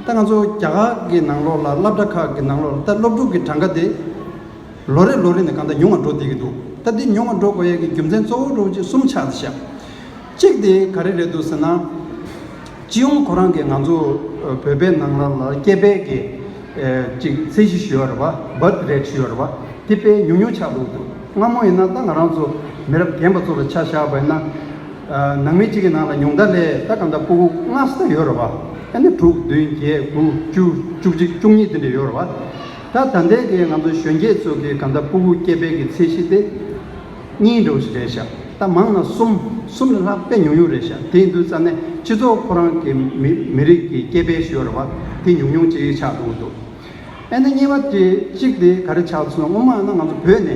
ད་ང་ཚོ་རྒྱ་གར་གྱི་ནང་ལོགས་ལ་སློབ་གྲྭ་ཁག་གི་ནང་ལོགས་ལ་ད་སློབ་ཕྲུག་གི་གྲངས་ཀ་དེ་ལོ་རེ་ལོ་རེ་ནས་གང་ལྟར་ཉུང་བ་འགྲོ་བསྡད་ཀྱི་འདུག་ད་འདི་ཉུང་བ་འགྲོ་དགོས་ཡས་ཀྱི་རྒྱུ་མཚན་གཙོ་བོ་འདྲ་བོ་ཅིག་གསུམ་ཆགས་བསྡད་ཤག་གཅིག་དེ་ག་རེ་རེད་འདུག་ཟེར་ན། སྤྱི་ཡོངས་ཁོ་རང་གི་ང་ཚོ་ཨ་བོད་པའི་ནང་ལ་ལ་སྐྱེས་པའི་གི་ཨེ་ཅིག་ཚད་གཞི་ཞིག་ཡོད་རེད་བ། བར་ཐི་རེ་ཊི་ཞིག་ཡོད་རེད་བ། དེ་དཔེ་ཉུང་ཉུང་ཆགས་འདུག་འདུག་སྔ་མོ་ཡིན་ན་ད་ང་རང་ཚོ་མི་རབས་རྒན་པ་ཚོ་ལ་ཆ་བཞག་པ་ཡིན་ན། ཨ་ནང་མི་གཅིག་གི་ནང་ལ་ཉུང་མཐའ་ལས་ད་གང་ལྟར་སྤུ་གུ་ལྔ་ཙམ་ཡོད་རེད་བ། ཨ་ནི་དྲུག་བདུན་བརྒྱད་དགུ་བཅུ་བཅུ་གཅིག་བཅུ་གཉིས་དེ་འདྲ་ཡོད་རེད་བ། ད་ད་ལྟའི་གི་ང་ཚོ་གཞོན་སྐྱེས་ཚོ་གི་གང་ལྟར་སྤུ་གུ་སྐྱེ་འཕེལ་གྱི་ཚད་གཞི་དེ་གཉིས་འདྲ་བོ་ཞིག་རེད་ཤག་ད་མང་ན་གསུམ། གསུམ་ལས་ལྷག་དཔེ་ཉུང་ཉུང་རེད་ཤག་དེ་ཡིན་དུས་ཙང་ནས་སྤྱི་ཚོགས་ཁོ་རང་གི་མི་མི་རིགས་ཀྱི་སྐྱེ་འཕེལ་ཞུ་བ་རེད་བ། དེ་ཉུང་ཉུང་ཅིག་ཆགས་འདུག་འདུག་ཨ་ནི་གཉིས་པ་དེ་གཅིག་དེ་ག་རེ་ཆགས་སོང་། སྔོན་མ་ན་ང་ཚོ་བོད་ནས་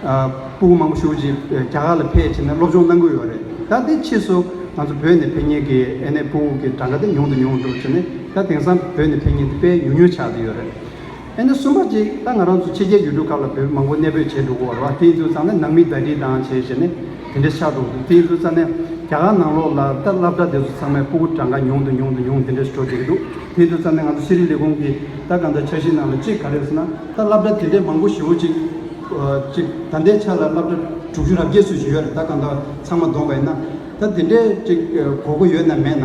ཨ་སྤུ་གུ་མང་པོ་ཞེ་པོ་ཅིག་རྒྱ་གར་ལ་ཕེབས་བྱས་ནས་སློབ་སྦྱོང་གནང་གི་ཡོད་རེད། ད་དེ་ཕྱིས་སུ་ང་ཚོ་བོད་ནས་ཕེབས་མཁན་གྱི་ཨ་ནི་སྤུ་གུ་གི་གྲངས་ཀ་དེ་ཉུང་དུ་ཉུང་དུ་འགྲོ་བྱས་ནས་ད་དེང་སང་བོད་ནས་ཕེབས་མཁན་དེ་དཔེ་ཉུང་ཉུང་ཆགས་བསྡད་ཡོད་རེད། ཨ་ནི་གསུམ་པ་གཅིག་ད་ང་རང་ཚོ་ཕྱི་རྒྱལ་ཡུལ་གྲུ་ཁག་ལ་བོད་མི་མང་པོ་གནས་སྤོས་བྱས་འགྲོ་གི་ཡོད་རེད་བ། དེ་ཡིན་དུས་ཙང་ནས་ནང་མི་ཟླ་སྒྲིལ་དང་བྱས་བྱས་ནས་དེ་འདྲ་ཆགས་འགྲོ་གི་འདུག་དེ་ཡིན་དུས་ཙང་ནས་རྒྱ་གར་ནང་ལོགས་ལ་ད་སློབ་གྲྭ་དེ་ཚོ་ཚང་མའི་སྤུ་གུ་གྲངས་ཀ་ཉུང་དུ་ཉུང་དུ་ཉུང་དེ་འདྲ་ཞིག་འགྲོ་བསྡད་ཀྱི་འདུག་དེ་ཡིན་དུས་ཙང་ནས་ང་ཚོ་ཤེས་རིག་ལས་ཁུངས་ཀྱི་ད་གང་ལྟར་འཆར་གཞི་ནང་ལ་གཅིག་ག་རེ་ཟེར་ན། ད་སློབ་གྲྭ་དེ་འདྲའི་མང་པོ་ཞེ་པོ་ཅིག་ཨ་ཅིག་ད་ལྟའི་ཆ་ལ་སློབ་གྲྭ་དྲུག་ཅུ་རེ་བརྒྱད་ཙམ་ཞིག་ཡོད་རེད། ད་གང་ལྟར་ཚང་མ་བསྡོམས་པ་ཡིན་ན། ད་དེ་འདྲའི་ཅིག་ཨ་དགོས་མཁོ་ཡོད་ན་མེད་ན།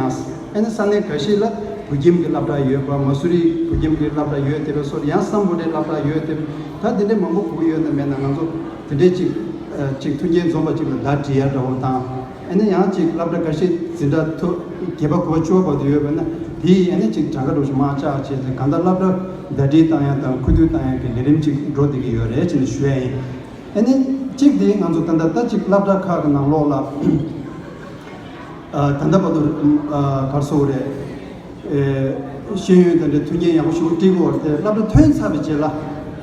ཨ་ནི་ས་གནས་འགའ་ཞིག་ལ་བོད་ཁྱིམ་གྱི་སློབ་གྲྭ་ཡོད་པ། མ་སུ་རི་བོད་ཁྱིམ་གྱི་སློབ་གྲྭ་ཡོད་དེ་བས་སོགས། ཡང་སམ་བྷོ་ཊའི་སློབ་གྲྭ་ཡོད་དེ་བས། ད་དེ་འདྲའི་མང་པོ་དགོས་ཡོད་ན་མེད་ན་ང་ཚོ་དེ་འདྲའི་ཅིག་ཨ་ཅིག་མཐུན་རྐྱེན་འཛོམས་པ་ཅིག་ལ་ཟླ་སྒྲིལ་ཡ་འདྲ་བོ་དང་། ཨ་ནི་ཡང་ཅིག་སློབ་གྲྭ་འགའ་ཤས་འཛིན་གྲྭ་མཐོ་བརྒྱད་པ་དགུ་པ་བཅུ་པ་བར་དུ་ཡོད་པ་ན། དེའི་ཨ་ནི་ཅིག་གྲངས་ཀ་འདྲ་བོ་ཞིག་མར་བཅག་བྱས་ཏེ་གང་ལྟར་སློབ་གྲྭ་ཟླ་སྒྲིལ་བཏང་ཡ་དང་ཁུ་བསྡུ་བཏང་ཡ་གི་ལས་རིམ་ཅིག་འགྲོ་བསྡད་ཀྱི་ཡོད་རེད་ཅེས་ནས་ཞུ་ཡ་ཡིན། ཨ་ནི་གཅིག་དེ་ང་ཚོ་ད་ལྟ་ད་ཅིག་སློབ་གྲྭ་ཁག་གི་ནང་ལོགས་ལ་ཨ་ད་ལྟ་བར་དུ་ཨ་ག་རེ་ཟེར་དགོས་རེད། ཨེ་ཤེས་ཡོན་དང་འབྲེལ་མཐུན་རྐྱེན་ཡག་པོ་ཞིག་སྒྲིག་དགོས་རེད་དེ། སློབ་གྲྭ་ཐོན་ཚར་བའི་རྗེས་ལ་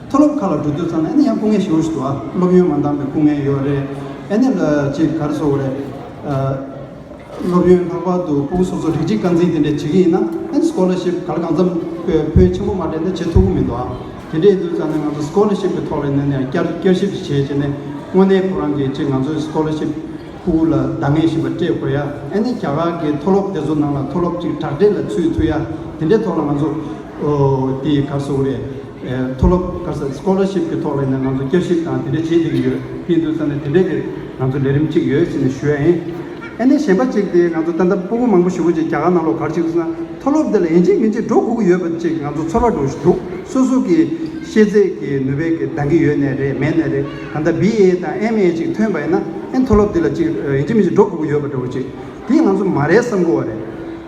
མཐོ་སློབ་ཁག་ལ་འགྲོ་དུས་ཙམ་ནས་ཨ་ནི་ཡང་སྐུ་ངལ་ཞེ་པོ་ཞིག་འདུག་ཨ་སློབ་ཡོན་མ་འདང་བའི་སྐུ་ངལ་ཡོད་རེད། ཨ་ནི་ལ་ཅིག་ག་རེ་ཟེར་དགོས་རེད། ཨ་སློབ་ཡོན་ལྷག་པར་དུ་སྤུ་གུ་སོ་སོ་རིགས་གཅིག་རྐང་འཛིན་དེ་འདྲ་བྱེད་ཀྱི་ཡིན་ན། ཨ་ནི་སི་ཀོ་ལར་ཤིབ་ག་ལ་གང་འཚམ་ཕོན་ཕོན་ཆེན་པོ་མ་སྤྲད་ན་བྱེད་ཐུབ་ཀྱི་མི་འདུག་ཨ་དེ་འདྲ་ཡིན་དུས་ཙམ་ནས་ང་ཚོ་སི་ཀོ་ལར་ཤིབ་ཀྱི་ཐོག་ལ་ནས་ནས་བསྐྱར་བསྐྱར་ཞིབ་བྱས་བྱས་ནས་དངོས་གནས་ཁོ་རང་གི་ཅིག་ང་ཚོའི་སི་ཀོ་ལར་ཤིབ་སྤུ་གུ་ལ་འདང་ངེས་ཤིག་པ་སྤྲད་དགོས་ཡ། ཨ་ནི་རྒྱ་གར་གྱི་མཐོ་སློབ་དེ་ཚོ་ནང་ལ་མཐོ་སློབ་ཅིག་དྲག་གྲས་ལ་ཚུད་ཐུབ་ཡ་དེ་འདྲའི་ཐོག་ལ་ང་ཚོ་ཨོ་དེ་ག་རེ་ཟེར་དགོས་རེད། མཐོ་སློབ་ག་རེ་ཟེར་སི་ཀོ་ལར་ཤིབ་ཀྱི་ཐོག་ལ་ནས་ང་ཚོ་བསྐྱར་ཞིབ་དང་དེ་འདྲ་བྱེད་བསྡད་ཀྱི་ཡོད། དེ་ཡིན་དུས་ཙམ་ནས་དེ་འདྲའི་གི་ང་ཚོ་ལས་རིམ་གཅིག་ཡོད་ཟེར་ནས་ཞུ་ཡ་ཡིན། ཨ་ནི་གཞན་པ་གཅིག་དེ་ང་ཚོ་ད་ལྟ་སྤུ་གུ་མང་པོ་ཞེ་པོ་ཅིག་རྒྱ་གར་ནང་ལོགས་ག་རེ་བྱེད་ཀྱི་འདུག་ཟེར་ན། མཐོ་སློབ་དེ་ལ་ཡིན་གཅིག་མིན་གཅིག་འགྲོ་དགོས་ཀྱི་ཡོད་པ་ཅིག་ང་ཚོ་ཚོར་བ་འདྲ་བོ་ཞིག་འདུག་སོ་སོ་གི་ཤེས་ཚད་ཀྱི་ནུས་པའི་གི་འདང་གི་ཡོད་ནའི་རེད་མེད་ནའི་རེད། ད་ལྟ་བི་ཨེ་དང་ཨེམ་ཨེ་ཅིག་ཐོན་པ་ཡིན་ན། ཨ་ནི་མཐོ་སློབ་དེ་ལ་ཅིག་ཡིན་གཅིག་མིན་གཅིག་འགྲོ་དགོས་ཀྱི་ཡོད་པ་འདྲ་བོ་ཅིག་དེ་ང་ཚོ་མ་རེད་བསམ་གྱི་ཡོད་རེད།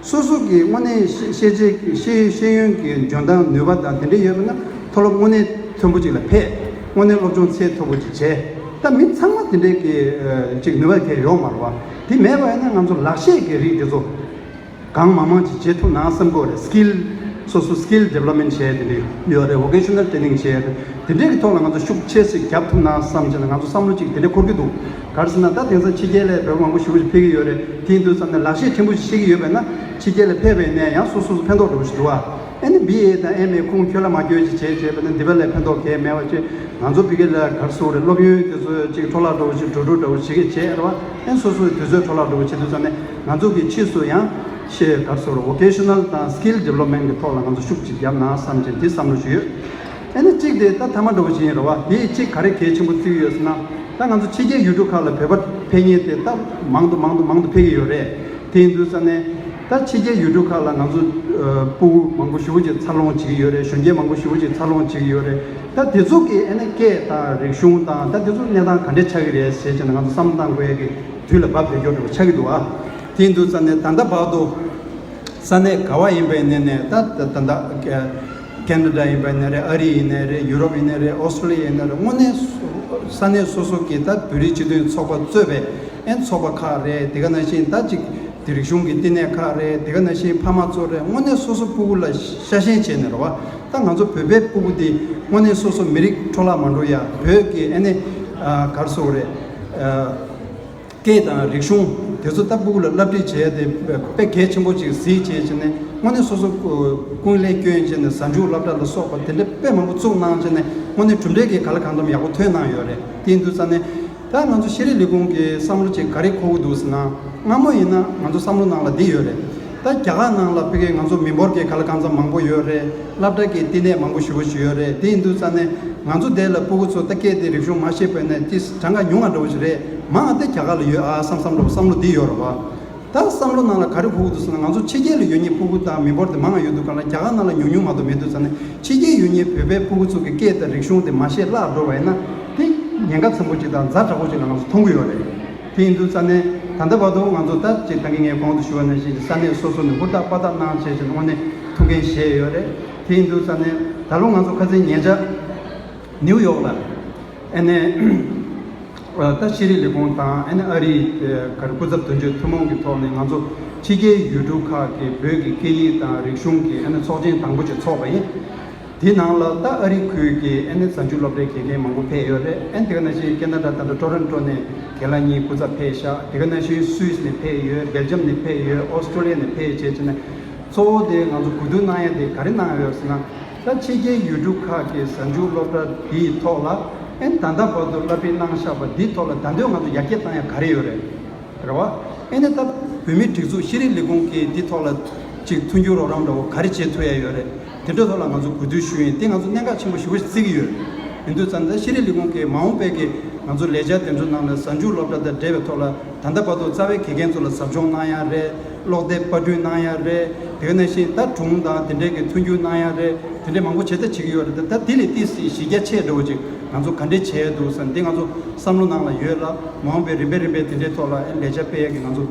སོ་སོ་གི་དངོས་གནས་ཤེས་ཤེས་བྱའི་ཤེས་ཤེས་ཡོན་གྱི་འཇོན་ཐང་ནུས་པ་དང་དེ་འདྲ་ཡོད་པ་ན། མཐོ་སློབ་དངོས་གནས་མཐོན་པོ་ཅིག་ལ་ཕེབས། དངོས་གནས་སློབ་སྦྱོང་ཚད་མཐོ་པོ་ཅིག་བྱས། ད་མི་ཚང་མ་དེ་འདྲའི་གི་ཅིག་ནུས་པ་གལ་ཡོད་མ་རེད་བ། དེ་མེད་པ་ཡིན་ན་ང་ཚོ་ལག་ཤེས་ཀྱི་རིགས་དེ་ཚོ་གང་མང་མང་ཅིག་བྱེད་ཐུབ་ན་བསམ་གྱི་ཡོད་རེད། skill སོ་སོ་skill development བྱས་དེ་འདྲ་ཡོད་རེད། vocational training བྱས་དེ་འདྲའི་གི་ཐོག་ལ་ང་ཚོ་ཤུགས་ཆེ་ཞིག་བརྒྱབ་ཐུབ་ན་བསམ་བྱས་ན་ང་ཚོ་བསམ་བློ་ཅིག་དེ་འདྲ་འཁོར་གྱི་འདུག་ག་རེ་ཟེར་ན་ད་དེང་སང་ཕྱི་རྒྱལ་ལ་བོད་མང་པོ་ཞེ་པོ་ཅིག་ཕེབས་ཀྱི་ཡོད་རེད། དེ་ཡིན་དུས་ཙམ་ནས་ལག་ཤེས་ཕྲན་བུ་ཞིག་ཤེས་ཀྱི་ཡོད་པས་ན་ཕྱི་རྒྱལ་ལ་ཕེབས་པ་ཡིན་ན་ཡང་སོ་སོ་སོ་ཕན་ཐོགས་འགྲོ་བ་ཞིག་འདུག་བ། ཨ་ནི་བི་ཨེ་དང་ཨེམ་ཨེ་ཁུངས་འཁྱོལ་ལ་མ་འཁྱོལ་ཅིག་བྱས་བྱས་པ་ན་འདི་པ་ལས་ཕན་ཐོགས་གང་ཡང་མེད་པ་ཅིག་ང་ཚོ་བི་གེ་ལ་གར་སོགས་རེད། སློབ་ཡོན་དེ་ཚོ་ཅིག་འཕྲོ་བརླག་འགྲོ་བ་ཅིག་འགྲོ་འགྲོ་འདྲ་བོ་བྱེད་ཀྱི་བྱས་རེད་བ། ཨ་ནི་སོ་སོའི་དུས་ཚོད་འཕྲོ་བརླག་འགྲོ་བ་བྱེད་དུས་ཙམ་ནས་ང་ཚོ་གི་ཕྱིས་སུ་ཡང་ཤེས་གར་སོགས་རེད། vocational དང་skill development གི་ཐོག་ལ་ང་ཚོ་ཤུགས་ཅིག་བརྒྱབ་ན་བསམ་བྱས་འདི་བསམ་བློ་ཞིག་ཡོད། ཨ་ནི་གཅིག་དེ་ད་ཐ་མ་འདྲ་བོ་ཅིག་ཡིན་རེད་བ། དེ་གཅིག་ག་རེ་གལ་ཆེན་པོ་བརྩི་གི་ཡོད་ཟེར་ན། ད་ང་ཚོ་ཕྱི་རྒྱལ་ཡུལ་གྲུ་ཁག་ལ་བོད་པ་ཕེབས་མཁན་དེ་ད་མང་དུ་མང་དུ་མང་དུ་ཕེབས་ཀྱི་ཡོད་རེད། དེ་ཡིན་དུས་ཙམ་ནས་ད་ཕྱི་རྒྱལ་ཡུལ་གྲུ་ཁག་ལ་ང་ཚོ་ཨ་སྤུ་གུ་མང་པོ་ཞེ་པོ་ཅིག་འཚར་ལོངས་བྱེད་ཀྱི་ཡོད་རེད། གཞོན་སྐྱེས་མང་པོ་ཞེ་པོ་ཅིག་འཚར་ལོངས་བྱེད་ཀྱི་ཡོད་རེད། ད་དེ་ཚོ་གི་ཨ་ནི་སྐད་དང་རིག་གཞུང་དང་ད་དེ་ཚོ་གནས་སྟངས་ག་འདྲ་ཆགས་ཀྱི་རེད་ཟེར་བྱས་ན་ང་ཚོ་བསམ་བློ་བཏང་དགོས་ཡ་གི་དུས་ལ་བབ་བསྡད་ཀྱོག་འདྲ་བོ་ཆགས་ཀྱི་འདུག་ཨ། དེ་ཡིན་དུས་ཙམ་ནས་ད་ལྟ་བར་དུ་ས་གནས་ག་བ་ཡིན་པའི་ནས་ནས་ད་ད་ད་ད་ཀེ་ན་ཌ་ཡིན་པའི་ནས་རེད། ཨ་རི་ཡིན་ནས་རེད། ཡུ་རོབ་ཡིན་ནས་རེད། ཨོ་སི་ཀྲོ་ལི་ཡ་ཡིན་ནས་རེད། དངོས་གནས་ས་གནས་སོ་སོ་གི་ད་བོད་རིགས་སྤྱི་མཐུན་ཚོགས་པ་གཙོས་པའི་ཨན་ཚོགས་པ་ཁག་རེད། དེ་ག་ནང་བཞིན་ད་ཅིག་དེ་རིག་གཞུང་གི་བསྟི་གནས་ཁག་རེད། དེ་ག་ནང་བཞིན་ཕ་མ་ཚོ་རེད། དངོས་གནས་སོ་སོ་སྤུ་གུ་ལ་ཤ་ཞེན་བྱས་ནས་རེད་བ། ད་ང་ཚོ་བོད་པའི་སྤུ་གུ་འདི་དངོས་གནས་སོ་སོ་མི་རིགས་འཕྲོ་བརླག་མ་འགྲོ་ཡ། བོད་ཀྱི་ཨ་ནི་ཨ་ག་རེ་ཟེར་དགོས་རེད། ཨ། སྐད་དང་རིག་གཞུང་དེ་ཚོ་ད་སྤུ་གུ་ལ་བསླབ་ཁྲིད་བྱས་ཏེ་དཔེ་གལ་ཆེན་པོ་ཅིག་གཟིགས་བྱས་བྱས་ནས་དངོས་གནས་སོ་སོ་ཀུན་ལས་བསྐྱོན་བྱས་ནས་གཟའ་མཇུག་སློབ་གྲྭ་ལ་སོགས་པ་དེ་འདྲ་དཔེ་མང་པོ་བཙུགས་གནང་བྱས་ནས་དངོས་གནས་གྲུབ་འབྲས་ཀྱི་ག་ལ་གང་འཚམ་ཡག་པོ་ཐོན་གནང་ཡོད་རེད། དེ་ཡིན་དུས་ཙང་ནས་ད་ང་ཚོ་ཤེས་རིག་ལས་ཁུངས་ཀྱི་བསམ་བློ་ཅིག་ག་རེ་འཁོར་གྱི་འདུག་ཟེར་ན། སྔ་མོ་ཡིན་ན་ང་ཚོ་བསམ་བློ་ནང་ལ་འདི་ཡོད་རེད། ད་རྒྱ་གར་ནང་ལ་ཕ་གི་ང་ཚོ་མི་འབོར་གྱི་ག་ལ་གང་འཚམ་མང་པོ་ཡོད་རེད། སློབ་གྲྭ་གི་བསྟི་གནས་མང་པོ་ཞེ་པོ་ཞིག་ཡོད་རེད། དེ་ཡིན་དུས་ཙང་ནས་ང་ཚོ་དེ་ལ་སྤུ་གུ་ཚོ་ད་སྐད་དེ་རིག་གཞུང་མ་ཤེས་པ་ཡིན་ན་ཏིས་གྲངས་ཀ་ཉུང་བ་འདྲ་བོ་ཞིག་རེད། མང་བ་དེ་རྒྱ་གར་ལ་ཡོད་ཨ་བསམ་བསམ་འདྲ་བོ་བསམ་བློ་འདི་ཡོད་རེད་བ། ད་བསམ་བློ་ནང་ལ་ག་རེ་འཁོར་གྱི་འདུག་ཟེར་ན། ང་ཚོ་ཕྱི་རྒྱལ་ལ་ཡོད་མཁན་སྤུ་གུ་དང་མི་འབོར་དེ་མང་བ་ཡོད་དུས་གང་ལ་རྒྱ་གར་ནང་ལ་ཉུང་ཉུང་མ་གཏོགས་མེད་དུས་ཙང་ནས་ཕྱི་རྒྱལ་ཡོད་མཁན་བོད་པའི་སྤུ་གུ་ཚོ་གི་སྐད་དང་རིག་གཞུང་དེ་མ་ཤེས་བརླག་འགྲོ་བ་ཡིན་ན་དེ་ཉེན་ཁ་ཆེན་པོ་ཅིག་དང་ཛ་དྲག་པོ་ཅིག་ལ་ང་ཚོ་མཐོང་གི་ཡོད་རེད། དེ་ཡིན་དུས་ཙང་ནས་ད་ལྟ་བར་དུ་ང་ཚོ་ད་ཅིག་ད་གིན་ངས་གོང་དུ་ཞུ་བ་ནང་བཞིན་ས་གནས་སོ་སོ་ནས་ཧུར་ཐག་པ་ཐག་གནང་བྱས་བྱས་དངོས་གནས་ཐུགས་འགན་བཞེས་ཡོད་རེད། དེ་ཡིན་དུས་ཙང་ནས་ད་ལོ་ང་ཚོ་ཁ་སང་ཉེ་ཆར་ནིའུ་ཡོག་ལ་ཨ་ནས་ད་ཤེས་རིག་ལས་ཁུངས་དང་ཨ་ནས་ཨ་རིའི་ག་རེ་སྐུ་ཚབ་དོན་གཅོད་ཐུན་མོང་གི་ཐོག་ནས་ང་ཚོ་ཕྱི་རྒྱལ་ཡུལ་གྲུ་ཁག་གི་བོད་ཀྱི་སྐད་ཡིག་དང་རིག་གཞུང་གི་ཨ་ནས་ཚོགས་ཆེན་དང་པོ་ཅིག་ཚོགས་པ་ཡིན། དེའི་ནང་ལ་ད་ཨ་རི་ཁུལ་གྱི་ཨ་ནི་གཟའ་མཇུག་སློབ་གྲྭའི་དགེ་རྒན་མང་པོ་ཕེབས་ཡོད་རེད། ཨ་ནི་དེ་ག་ནང་བཞིན་ཁེ་ན་ཌ་ད་ལྟ་ཊོ་རོན་ཊོ་ནས་རྒན་ལགས་གཉིས་སྐུ་ཚབ་ཕེབས་ཤག་དེ་ག་ནང་བཞིན་སུད་སི་ནས་ཕེབས་ཡོད། སྦེལ་ཇམ་ནས་ཕེབས་ཡོད། ཨོ་སི་ཀྲོ་ལི་ཡ་ནས་ཕེབས་བྱས་བྱས་ནས་གཙོ་བོ་དེ་ང་ཚོ་གོ་བསྡུར་གནང་ཡ་དེ་ག་རེ་གནང་ཡོད་ཟེར་ན། ད་ཕྱི་རྒྱལ་ཡུལ་གྲུ་ཁག་གི་གཟའ་མཇུག་སློབ་གྲྭ་འདིའི་ཐོག་ལ་ཨ་ནི་ད་ལྟ་བར་དུ་བསླབ་ཁྲིད་གནང་བཞག་པ་འདིའི་ཐོག་ལ་ད་དུང་ང་ཚོ་ཡར་རྒྱས་གཏང་ཡ་ག་རེ་ཡོད་རེད། རེད་བ། ཨེ་ནས་ད་བོད་མིའི་སྒྲིག་འཛུགས་ཤེས་རིག་ལས་ཁུངས་ཀྱིས་འདི་ཐོག་ལ་ཅིག་མཐུན་འགྱུར་རོགས་རམ་འདྲ་བོ་ག་རེ་བྱེད་ཐུབ་ཡ་ཡོད་རེད། དེ་འདྲའི་ཐོག་ལ་ང་ཚོ་གོ་བསྡུར་ཞུ་ཡིན། དེ་ང་ཚོ་གནད་འགག་ཆེན་པོ་ཞེ་པོ་ཞིག་བརྩི་གི་ཡོད། ཡིན་དུས་ཙང་ད་ཤེས་རིག་ལས་ཁུངས་ཀྱིས་མ་འོངས་པའི་གི་ང་ཚོ་ལས་འཆར་དེ་ཚོ་ནང་ལ་གཟའ་མཇུག་སློབ་གྲྭ་དང་འབྲེལ་བའི་ཐོག་ལ་ད་ལྟ་བར་དུ་རྩ་བའི་དགེ་རྒན་ཚོ་ལ་ཟབ་སྦྱོང་གནང་ཡ་རེད། ཀློག་དེབ་པར་སྐྲུན་གནང་ཡ་རེད། དེ་ག་ནང་བཞིན་ད་སྒྲུང་དང་དེ་འདྲའི་གི་མཐུན་འགྱུར་གནང་ཡ་རེད། དེ་འདྲའི་མང་པོ་བྱེད་ཐབས་བྱེད་ཀྱི་ཡོད་རེད། ད་ད་དེ་ལས་ཏོག་ཙམ་གཞི་རྒྱ་ཆེ་འགྲོ་བ་ཅིག་ང་ཚོ་ག་འདྲས་བྱས་འདུག་ཟེར་ན་དེ་ང་ཚོ་བསམ་བློ་ནང་ལ་ཡོད་ལ། མ་འོངས་པའི་རིམ་པས་རིམ་པས་དེ་འདྲའི་ཐོག་ལ་ཨེ་ལས་འཆར་སྤེལ་ཡས་ཀྱི་ང་ཚོ་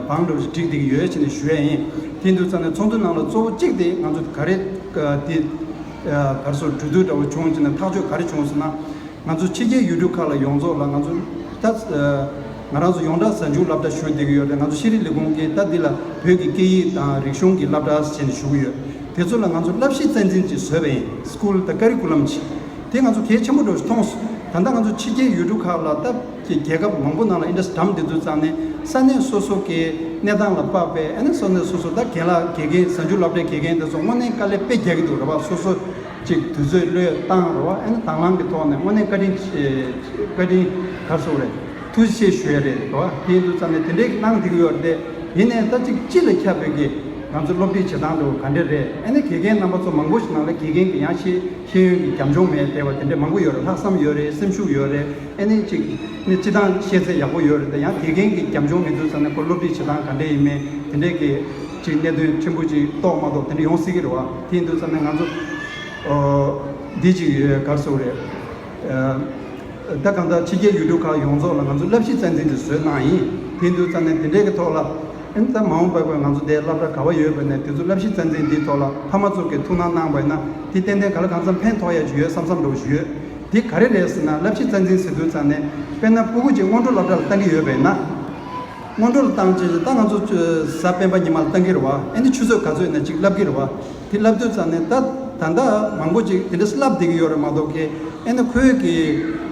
བང་འགྲོ་བ་ཅིག་སྒྲིག་བསྡད་ཀྱི་ཡོད་ཅེས་ནས་ཞུ་ཡས་ཡིན། དེ་འདུག་ཙང་ནས་ཚོགས་འདུ་ནང་ལ་གཙོ་བོ་གཅིག་དེ་ང་ཚོ་ག་རེ་དེ་ག་རེ་ཟེར་གྲོས་བསྡུར་འདྲ་བོ་བྱུང་ཅེས་ནས་ཐག་གཅོད་ག་རེ་བྱུང་ཟེར་ན། ང་ཚོ་ཕྱི་རྒྱལ་ཡུལ་གྲུ་ཁག་ལ་ཡོངས་རྫོགས་ལ་ང་ཚོ་ད་ང་རང་ཚོ་ཡོངས་གྲགས་གཟའ་མཇུག་སློབ་གྲྭ་ཞུ་བསྡད་ཀྱི་ཡོད་རེད། ང་ཚོ་ཤེས་རིག་ལས་ཁུངས་ཀྱིས་ད་འདི་ལ་བོད་ཀྱི་སྐད་ཡིག་དང་རིག་གཞུང་གི་སློབ་གྲྭ་ཟེར་ནས་ཞུ་གི་ཡོད། དེ་ཚོ་ལ་ང་ཚོ་བསླབ་གཞི་རྩ་འཛིན་ཅིག་བཟོས་པ་ཡིན། སྐུལ་དང་ཀ་རི་ཀུ་ལམ་ཅིག་དེ་ང་ཚོ་གལ་ཆེན་པོ་འདྲ་ཞིག་མཐོང་སོང་། ད་ལྟ་ང་ཚོ་ཕྱི་རྒྱལ་ཡུལ་གྲུ་ཁག་ལ་ད་ཀྱི་རྒྱལ་ཁབ་མང་པོ་ནང་ལ་ཨིན་ཌ་སི་འགྲམ་བསྡད་དུས་ཙང་ནས་ས་གནས་སོ་སོ་གི་གནས་སྟངས་ལ་དཔག་པའི་ཨ་ནི་ས་གནས་སོ་སོ་ད་རྒན་ལགས་དགེ་རྒན་གཟའ་མཇུག་སློབ་གྲྭའི་དགེ་རྒན་དེ་ཚོ་དངོས་གནས་དཀའ་ལས་དཔེ་རྒྱག་གི་འདུག་རེད་བ། སོ་སོ་ཅིག་དུས་ཚོད་བློས་བཏང་རེད་བ། ཨ་ནི་དང་བླངས་ཀྱི་ཐོག་ནས་དངོས་གནས་བཀའ་དྲིན་ཆེ། བཀའ་དྲིན་ག་རེ་ཟེར་དགོས་རེད། ཐུགས་རྗེ་ཆེ་ཞུ་ཡ་རེད་རེད་བ། དེ་ཡིན་དུས་ཙང་ནས་དེ་འདྲའི་གནང་བསྡད་ཀྱི་ཡོད་རེད་དེ། ཡིན་ནའི་ད་ཅིག་སྤྱི་ལ་ཁྱབ་པའི་གི་ང་ཚོ་སློབ་ཁྲིད་བྱེད་སྟངས་འདྲ་བོ་ག་འདྲ་རེད། ཨ་ནི་དགེ་རྒན་རྣམ་པ་ཚོ་མང་པོ་ཞིག་ནང་ལ་དགེ་རྒན་གྱི་ཡང་ཤེས་ཤེས་ཡོན་གྱི་རྒྱབ་ལྗོངས་མེད་བསྡད་པ་དེ་འདྲ་མང་པོ་ཡོད་རེད། ལྷག་བསམ་ཡོད་རེད། སེམས་ཤུགས་ཡོད་རེད། ཨ་ནི་ཅིག་ནི་སྤྱི་བཏང་ཤེས་ཚད་ཡག་པོ་ཡོད་རེད་དེ། ཡང་དགེ་རྒན་གྱི་རྒྱབ་ལྗོངས་མེད་དུས་ཙང་ནས་ཁོ་སློབ་ཁྲིད་བྱེད་སྟངས་ག་འདྲ་ཡིན་མིན་དེ་འདྲའི་གི་ཅིག་གནད་དོན་ཕྲན་བུ་ཅིག་རྟོགས་མ་རྟོགས་དེ་འདྲ་ཡོང་སྲིད་ཀྱི་རེད་བ། དེ་ཡིན་དུས་ཙང་ནས་ང་ཚོ་ཨོ་འདི་ཅིག་ག་རེ་ཟེར་དགོས་རེད། ཨ་ད་གང་ལྟར་ཕྱི་རྒྱལ་ཡུལ་གྲུ་ཁག་ཡོངས་རྫོགས་ལ་ང་ཚོ་བསླབ་གཞི་རྩ་འཛིན་དེ་བཟོས་གནང་ཡིན། དེ་ཡིན་དུས་ཙང་ནས་དེ་འདྲའི་གི་ཐོག་ལ་ ཨེ་ད་མ་འོངས་པར་ང་ཚོ་དེ་སློབ་གྲྭ་ག་བ་ཡོད་པ་ནས་དེ་ཚོ་བསླབ་གཞི་རྩ་འཛིན་འདིའི་ཐོག་ལ་ཕ་མ་ཚོ་གིས་ཐུགས་སྣང་གནང་བ་ཡིན་ན་དེ་ཏན་ཏན་ག་ལ་གང་འཚམ་ཕན་ཐོགས་ཡ་ཅིག་ཡོད་བསམ་བསམ་འདྲ་བོ་ཞིག་ཡོད། དེ་ག་རེ་རེད་ཟེར་ན་བསླབ་གཞི་རྩ་འཛིན་ཟེར་དུས་ཙང་ནས་དཔེར་ན་སྤུ་གུ་གཅིག་སྔོན་འགྲོ་སློབ་གྲྭ་ལ་བཏང་གི་ཡོད་པ་ཡིན་ན། སྔོན་འགྲོ་ལ་བཏང་བྱས་ད་ང་ཚོ་གཟའ་སྤེན་པ་ཉི་མ་ལ་བཏང་གི་རེད་བ། ཨེ་ནི་ཆུ་ཚོད་ག་ཚོད་ཡིན་ན་གཅིག་བསླབ་ཀྱི་རེད་བ། དེ་བསླབ་དུས་ཙང་ནས་ད་ད་ལྟ་མང་པོ་ཅིག་དེ་འདྲ་བསླབ་བསྡད་ཀྱི་ཡོད་རེད་མ་གཏོགས་ཀྱི། ཨེ་ནི་ཁོའི་གི་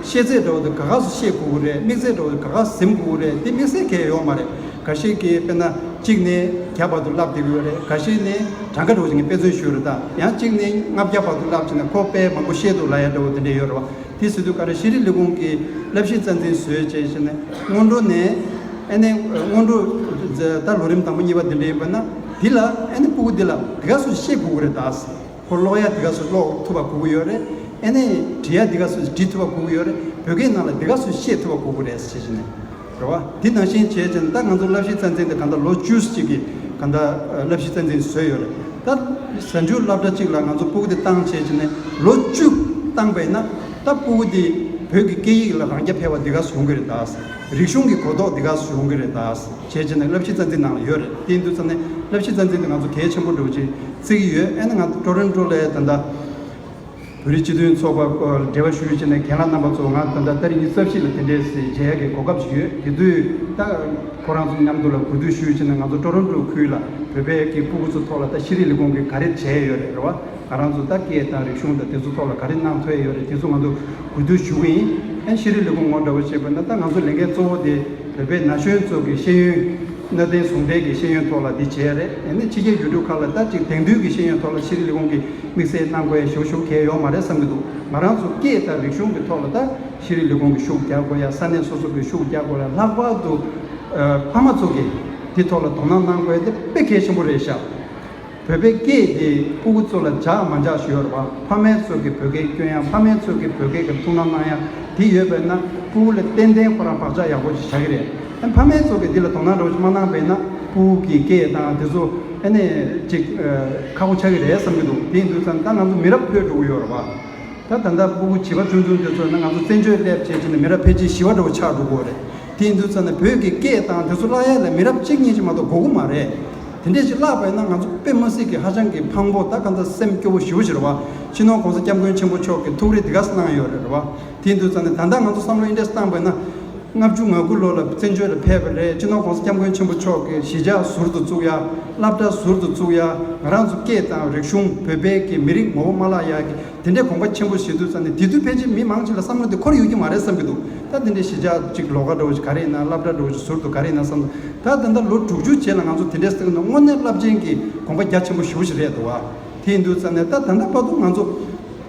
ཤེས་ཚད་འདྲ་བོ་དེ་ག་ག་སུ་ཤེས་དགོས་ཀྱི་རེད། དམིགས་ཚད་འདྲ་བོ་དེ་ག་ག་སུ་ཟིན་དགོས་ཀྱི་རེད། དེ་དམིགས་བསལ་གང་ཡང་ཡོད་མ་རེད། འགའ་ཤས་ཀྱིས་དཔེར་ན་གཅིག་ནས་བརྒྱ་བར་དུ་བསླབ་བསྡད་ཀྱི་ཡོད་རེད། འགའ་ཤས་ནས་གྲངས་ཀ་འདྲ་བོ་ཞིག་ངས་དཔེ་མཚོན་ཞུས་རེད། ད་ཡང་གཅིག་ནས་ལྔ་བརྒྱ་བར་དུ་བསླབ་བྱས་ནས་ཁོ་དཔེ་མང་པོ་ཤེས་འདུག་ལབ་ཡ་འདྲ་བོ་དེ་འདྲ་ཡོད་རེད་བ། དེ་ཟེར་དུས་ག་རེ་ཤེས་རིག་ལས་ཁུངས་ཀྱི་བསླབ་གཞི་རྩ་འཛིན་བཟོས་བྱས་བྱས་ནས་སྔོན་འགྲོ་ནས་ཨེ་ནས་སྔོན་འགྲོ་ད་ལོ་རིམ་དང་པོ་གཉིས་པ་འདི་འདྲ་ཡིན་པ་ན་འདི་ལ་ཨེ་ནས་སྤུ་གུ་འདི་ལ་འདི་ག་སུ་ཤེས་དགོས་ཀྱི་རེད་ད། ཁོ་ཀློག་ཡ་འདི་ག་སུ་ཀློག་ཐུབ་པ་དགོས་ཀྱི་ཡོད་རེད། ཨེ་ནས་འབྲི་ཡ་འདི་ག་སུ་འབྲི་ཐུབ་པ་དགོས་ཀྱི་ཡོད་རེད། བོད་སྐད་ནང་ལ་འདི་ག་སུ་ཤེས་ཐུབ་པ་དགོས་ཀྱི་རེད་ཟེར་བྱས་ནས། རེད་བ། འདི་ནང་བཞིན་བྱས་ཙང་ད་ང་ཚོ་བསླབ་གཞི་རྩ་འཛིན་དེ་གང་ལྟར་ལོ་བཅུ་ཅིག་གི་གང་ལྟར་བསླབ་གཞི་རྩ་འཛིན་བཟོས་ཡོད་རེད། ད་གཟའ་མཇུག་སློབ་གྲྭ་གཅིག་ལ་ང་ཚོ་སྤུ་གུ་དེ་བཏང་བྱས་ཙང་ནས་ལོ་བཅུ་བཏང་པ་ཡིན་ན་ད་སྤུ་གུ་དེ་བོད་ཀྱི་སྐད་ཡིག་ལ་རང་རྐྱ་འཕེར་བ་འདི་ག་སུ་ཡོང་གི་རེད་ད། རིག་གཞུང་གི་གོ་རྟོགས་འདི་ག་སུ་ཡོང་གི་རེད་ད། བྱས་ཙང་ནས་བསླབ་གཞི་རྩ་འཛིན་ནང་ལ་ཡོད་རེད། དེ་ཡིན་དུས་ཙང་ནས་བསླབ་གཞི་རྩ་འཛིན་དེ་ང་ཚོ་གལ་ཆེན་པོ་འདྲ་བོ་ཅིག་བརྩི་གི་ཡོད། ཨ་ནི་ང་ཚོ་ཊོ་རོན་ཊོ་ལ་ད་ལྟ། བོད་རིགས་སྤྱི་མཐུན་ཚོགས་པ་འབྲེལ་བ་ཞུས་བྱས་ནས་རྒན་ལགས་རྣམ་པ་ཚོ་ང་ད་ལྟ་ཏ་རིག་ཉི་ཤུ་རྩ་བཞི་ལ་དེ་འདྲས་སེ་མཇལ་ཡག་གི་གོ་སྐབས་ཤིག་ཡོད། དེ་དུས་ད་ཁོ་རང་ཚོ་མཉམ་དུ་ལ་གོ་བསྡུར་ཞུས་བྱས་ནས་ང་ཚོ་ཊོ་རོན་ཊོ་ཁུལ་ལ་བོད་པའི་གི་སྤུ་གུ་ཚོ་ཐོག་ལ་ད་ཤེས་རིག་ལས་ཁུངས་ཀྱིས་ག་རེ་བྱས་ཡོད་རེད། རེད་བ། ང་རང་ཚོ་ད་སྐད་དང་རིག་གཞུང་དང་དེ་ཚོ་ཐོག་ལ་ག་རེ་གནང་ཐུབ་ཡོད་རེད། དེ་ཚོ་ང་ཚོ་གོ་བསྡུར་ཞུ་གི་ཡིན། ཨ་ཤེས་རིག་ལས་ཁུངས་ངོ་འདྲ་བོ་བྱས་པ་ན་ད་ང་ཚོ་ལས་འགན་གཙོ་བོ་དེ་བོད་པའི་ན་གཞོན་ཚོ་གི་ཤེས་ཡོན་གནད་དོན་ཟུང་འབྲེལ་གྱི་ཤེས་ཡོན་ཐོག་ལ་འདི་བྱས་རེད། ཨ་ནི་ཕྱི་རྒྱལ་ཡུལ་གྲུ་ཁག་ལ་ད་ཅིག་དེང་དུས་ཀྱི་ཤེས་ཡོན་ཐོག་ལ་ཤེས་རིག་ལས་ཁུངས་ཀྱིས་དམིགས་བསལ་གནང་དགོས་ཡ་ཞེ་པོ་ཞེ་པོ་གང་ཡང་ཡོད་མ་རེད་བསམ་གྱི་འདུག་ང་རང་ཚོ་སྐད་དང་རིག་གཞུང་གི་ཐོག་ལ་ད་ཤེས་རིག་ལས་ཁུངས་ཀྱིས་ཤུགས་རྒྱག་དགོས་ཡ། ས་གནས་སོ་སོ་གིས་ཤུགས་རྒྱག་དགོས་ཡ། ལྷག་པར་དུ་ཨ་ཕ་མ་ཚོ་གིས་འདི་ཐོག་ལ་དོ་སྣང་གནང་དགོས་ཡ་དེ་དཔེ་གལ་ཆེན་པོ་རེད་ཤག་བོད་པའི་སྐད་དེ་སྤུ་གུ་ཚོ་ལ་འཇགས་མ་འཇགས་ཞུ་ཡོད་རེད་བ། ཕ་མའི་ཚོ་གིས་བོད་སྐད་སྐྱོན་ཡ། ཕ་མའི་ཚོ་གིས་བོད་སྐད་ཀྱི་ཐུགས་སྣང་གནང་ཡ་དེ་ཡོད་པ་ཡིན་ན་སྤུ་གུ་ལ་ཏན་ཏན་ཁོ་རང་བག་ཆགས་ཡག་པོ་ཞིག་ཆགས་ཀྱི་རེད། ཨ་ཕ་མའི་ཚོ་གིས་འདི་ལ་དོ་སྣང་འདྲ་བོ་ཞིག་མ་གནང་པ་ཡིན་ན་སྤུ་གུ་གི་སྐད་དང་དེ་ཚོ་ཨ་ནི་ཅིག་ཨ་ཁག་པོ་ཆགས་ཀྱི་རེད་བསམ་གྱི་འདུག་དེ་ཡིན་དུས་ཙང་ད་ང་ཚོ་མི་རབས་འཕོས་འགྲོ་གི་ཡོད་རེད་བ། ད་ད་ལྟ་སྤུ་གུ་བྱིས་པ་ཆུང་ཆུང་དེ་ཚོ་ན་ང་ཚོ་བཙན་བྱོལ་སླེབས་བྱས་ཀྱི་ནས་མི་རབས་ཕལ་ཆེར་བཞི་པ་འདྲ་བོ་ཆགས་འགྲོ་གི་ཡོད་རེད། དེ་ཡིན་དུས་ཙང་ནས་བོད་ཀྱི་སྐད་དང་དེ་ཚོ་བརླག་ཡ་ལ་མི་རབས་གཅིག་གཉིས་ཅིག་མ་གཏོགས་དགོས་ཀྱི་མ་རེད། དེ་འདྲས་ཅིག་བརླག་པ་ཡིན་ན་ང་ཚོ་དཔེ་མ་སྲིད་ཀྱི་ཧ་ཅང་གི་ཕངས་པོ་ད་ག་འདྲ་སེམས་སྐྱོ་བོ་ཞེ་པོ་ཞིག་རེད་བ། སྤྱི་ནོར་༸གོང་ས་༸སྐྱབས་མགོན་ཆེན་པོ་མཆོག་གིས་ཐུགས་རེ་འདི་ག་ཙམ་གནང་ཡོད་རེད་རེད་བ། དེ་ཡིན་དུས་ཙང་ནས་ད་ལྟ་ང་ཚོ་བསམ་བློ་འདི་འདྲས་བཏང་པ་ཡིན་ན། ལྔ་བཅུ་ང་དགུ་ལོ་ལ་བཙན་བྱོལ་ལ་ཕེབས་པ་རེད། སྤྱི་ནོར་༸གོང་ས་༸སྐྱབས་མགོན་ཆེན་པོ་མཆོག་གིས་གཞིས་ཆགས་ཟུར་དུ་བཙུགས་ཡ། སློབ་གྲྭ་ཟུར་དུ་བཙུགས་ཡ། ང་རང་ཚོ་སྐད་དང་རིག་གཞུང་བོད་པའི་གི་མི་རིགས་ངོ་བོ་མ་བརླག་ཡ་གི་དེ་འདྲའི་དགོངས་པ་ཆེན་པོ་བཞེས་དུས་ཙང་ནས་དེ་དུས་ཕལ་ཆེར་མི་མང་ཆེ་ལ་བསམ་བློ་དེ་འཁོར་ཡོད་ཀྱི་མ་རེད་བསམ་གྱི་འདུག་ད་དེ་འདྲའི་གཞིས་ཆགས་གཅིག་ལོགས་ཀ་འདྲ་བོ་ཞིག་ག་རེ་ཡིན་ན། སློབ་གྲྭ་འདྲ་བོ་ཞིག་ཟུར་དུ་ག་རེ་ཡིན་ན་བསམ་འདུག་ད་ད་ལྟ་ལོ་དྲུག་ཅུ་རྗེས་ལ་ང་ཚོ་དེ་འདྲའི་སྟེང་ན་དངོས་གནས་རླབས་ཆེན་གྱི་དགོངས་པ་རྒྱ་ཆེན་པོ་ཞེ་པོ་ཞིག་རེད་འདུག་བ། དེ་ཡིན་དུས་ཙང་ནས་ད་ད་ལྟ་བར་དུ་ང་ཚོ་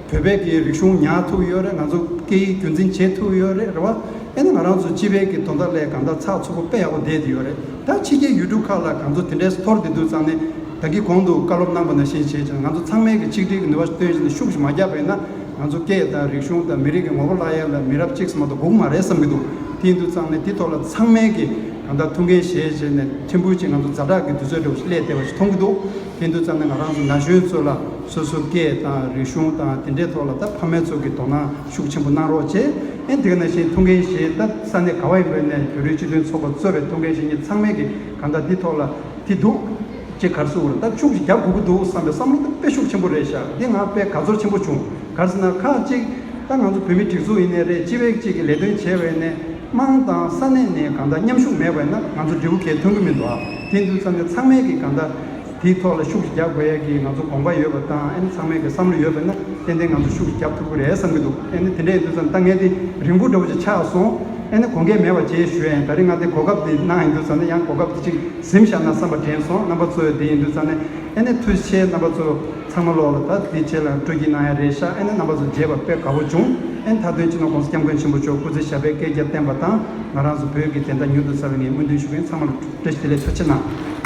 བོད་པའི་གི་རིག་གཞུང་ཉར་ཐུབ་ཡོད་རེད། ང་ཚོ་སྐད་ཡིག་རྒྱུན་འཛིན་བྱེད་ཐུབ་ཡོད་རེད། རེད་བ། ཨེ་ནི་ང་རང་ཚོ་སྤྱི་པའི་གི་དོན་དག་ལ་གང་ལྟར་ཚགས་ཚུད་པོ་དཔེ་ཡག་པོ་བསྡད་དེ་ཡོད་རེད། ད་ཕྱི་རྒྱལ་ཡུལ་གྲུ་ཁག་ལ་གང་ཚོ་དེ་འདྲའི་ཐོར་དེ་དུས་ཙང་ནས་ད་གིན་གོང་དུ་བཀའ་སློབ་གནང་པ་ནང་བཞིན་བྱས་ཀྱང་ང་ཚོ་ཚང་མས་གི་ཆིག་སྒྲིལ་གི་ནུས་པ་བཏོན་བྱས་ནས་ཤུགས་ཤིག་མ་རྒྱག་པ་ཡིན་ན་ང་ཚོ་སྐད་དང་རིག་གཞུང་དང་མི་རིགས་ཀྱི་ངོ་བོ་བརླག་ཡ་ལ་མི་རབས་གཅིག་ཙམ་མ་གཏོགས་དགོས་ཀྱི་མ་རེད་བསམ་གྱི་འདུག་དེ་ཡིན་དུས་ཙང་ནས་དེ་ཐོག་ལ་ཚང་མས་གི་གང་ལྟར་ཐུགས་འགན་བཞེས་བྱས་ནས་ཕྲན་བུ་ཅིག་ང་ཚོ་ཛ་དྲག་གི་དུས་ཚོད་འདྲ་བོ་ཞིག་སླེབས་བསྡད་པ་ཞིག་མཐོང་གི་འདུག་དེ་ཡིན་དུས་ཙང་ནས་ང་རང་ཚོ་ན་གཞོན་ཚོ་ལ་སོ་སོའི་སྐད་དང་རིག་གཞུང་དང་དེ་འདྲའི་ཐོག་ལ་ད་ཕ་མའི་ཚོ་གི་དོ་སྣང་ཤུགས་ཆེན་པོ་གནང་རོགས་བྱེད། ཨེ་དེ་ག་ནང་བཞིན་ཐུགས་འགན་བཞེས། ད་ས་གནས་ག་བ་ཡིན་པ་ནས་བོད་རིགས་སྤྱི་མཐུན་ཚོགས་པ་གཙོས་པའི་ཐུགས་འགན་བཞེས་མཁན་ཚང་མས་ཀྱི་གང་ལྟར་འདི་ཐོག་ལ་དེ་འདུག་ཅེས་ག་རེ་ཟེར་དགོས་རེད། ད་ཤུགས་ཤིག་རྒྱག་དགོས་ཀྱི་འདུག་བསམ་པའི་བསམ་བློ་དེ་དཔེ་ཤུགས་ཆེན་པོ་རེད་ཤག་འདི་ང་དཔེ་དགའ་ཚོར་ཆེན་པོ་བྱུང་། ག་རེ་ཟེར་ན་ཁག་ཅིག་ད་ང་ཚོ་བོད་མི་སྒྲིག་འཛུགས་ཡིན་ནའི་རེད། སྤྱི་པའི་ཅིག་གི་ལས་དོན་བྱས་པ་ཡིན་ནའི་དམངས་དང་ས་གནས་ནས་གང་ལྟར་མཉམ་ཞུགས་མེད་པ་ཡིན་ན་ང་ཚོ་འབྲས་བུ་གང་ཡང་ཐོན་གྱི་མི་འདུག་ཨ། དེ་ཡིན་དུས་ཙང་ནས་ཚང་མས་ཀྱི་གང་ལྟར་དེའི་ཐོག་ལ་ཤུགས་ཤིག་རྒྱག་དགོས་ཡ་གི་ང་ཚོ་དགོངས་པ་ཡོད་པ་དང་། ཨ་ནི་ཚང་མས་ཀྱི་བསམ་བློ་ཡོད་པ་ན་ཏན་ཏན་ང་ཚོ་ཤུགས་ཤིག་རྒྱག་ཐུབ་ཀྱི་རེད་བསམ་གྱི་འདུག་ཨ་ནི་དེ་འདྲ་ཡིན་དུས་ཙང་ད་ངས་དེ་རིང་པོ་འདྲ་བོ་ཅིག་ཆགས་སོང་། ཨ་ནི་དགོངས་འགལ་མེད་པ་བྱས་ཞུ་ཡ་ཡིན། ད་རིང་ང་དེ་གོ་སྐབས་དེ་གནང་ཡིན་དུས་ཙང་ནས་ཡང་གོ་སྐབས་དེ་ཅིག་ཟིན་བཞག་ན་བསམ་པ་དྲན་སོང་། རྣམ་པ་ཚོས་དེ་ཡིན་དུས་ཙང་ནས་ཨ་ནི་ཐུགས་རྗེ་ཆེ། རྣམ་པ་ཚོ་ཚང་མ་ལོག་ལ་ད་དེའི་ཆེད་ལ་སྤྲོ་སྐྱིད་གནང་ཡ་རེད་ཤག་ཨ་ནི་རྣམ་པ་ཚོ་མཇལ་བ་དཔེ་དགའ་པོ་བྱུང་། ཨ་ནི་མཐའ་དོན་སྤྱི་ནོར་༸གོང་ས་༸སྐྱབས་མགོན་ཆེན་པོ་མཆོག་སྐུ་ཚེ་ཞབས་པད་བསྐལ་བརྒྱར་བརྟན་པ་དང་ང་རང་ཚོ་བོད་ཀྱི་བདེན་མཐའ་མྱུར་དུ་གསལ་བའི་ངས་སྨོན་འདུན་ཞུ་གི་ཡིན། ཚང་མ་ལ་བཀྲ་ཤིས་བདེ་ལེགས། ཐུགས་རྗེ་གནང་།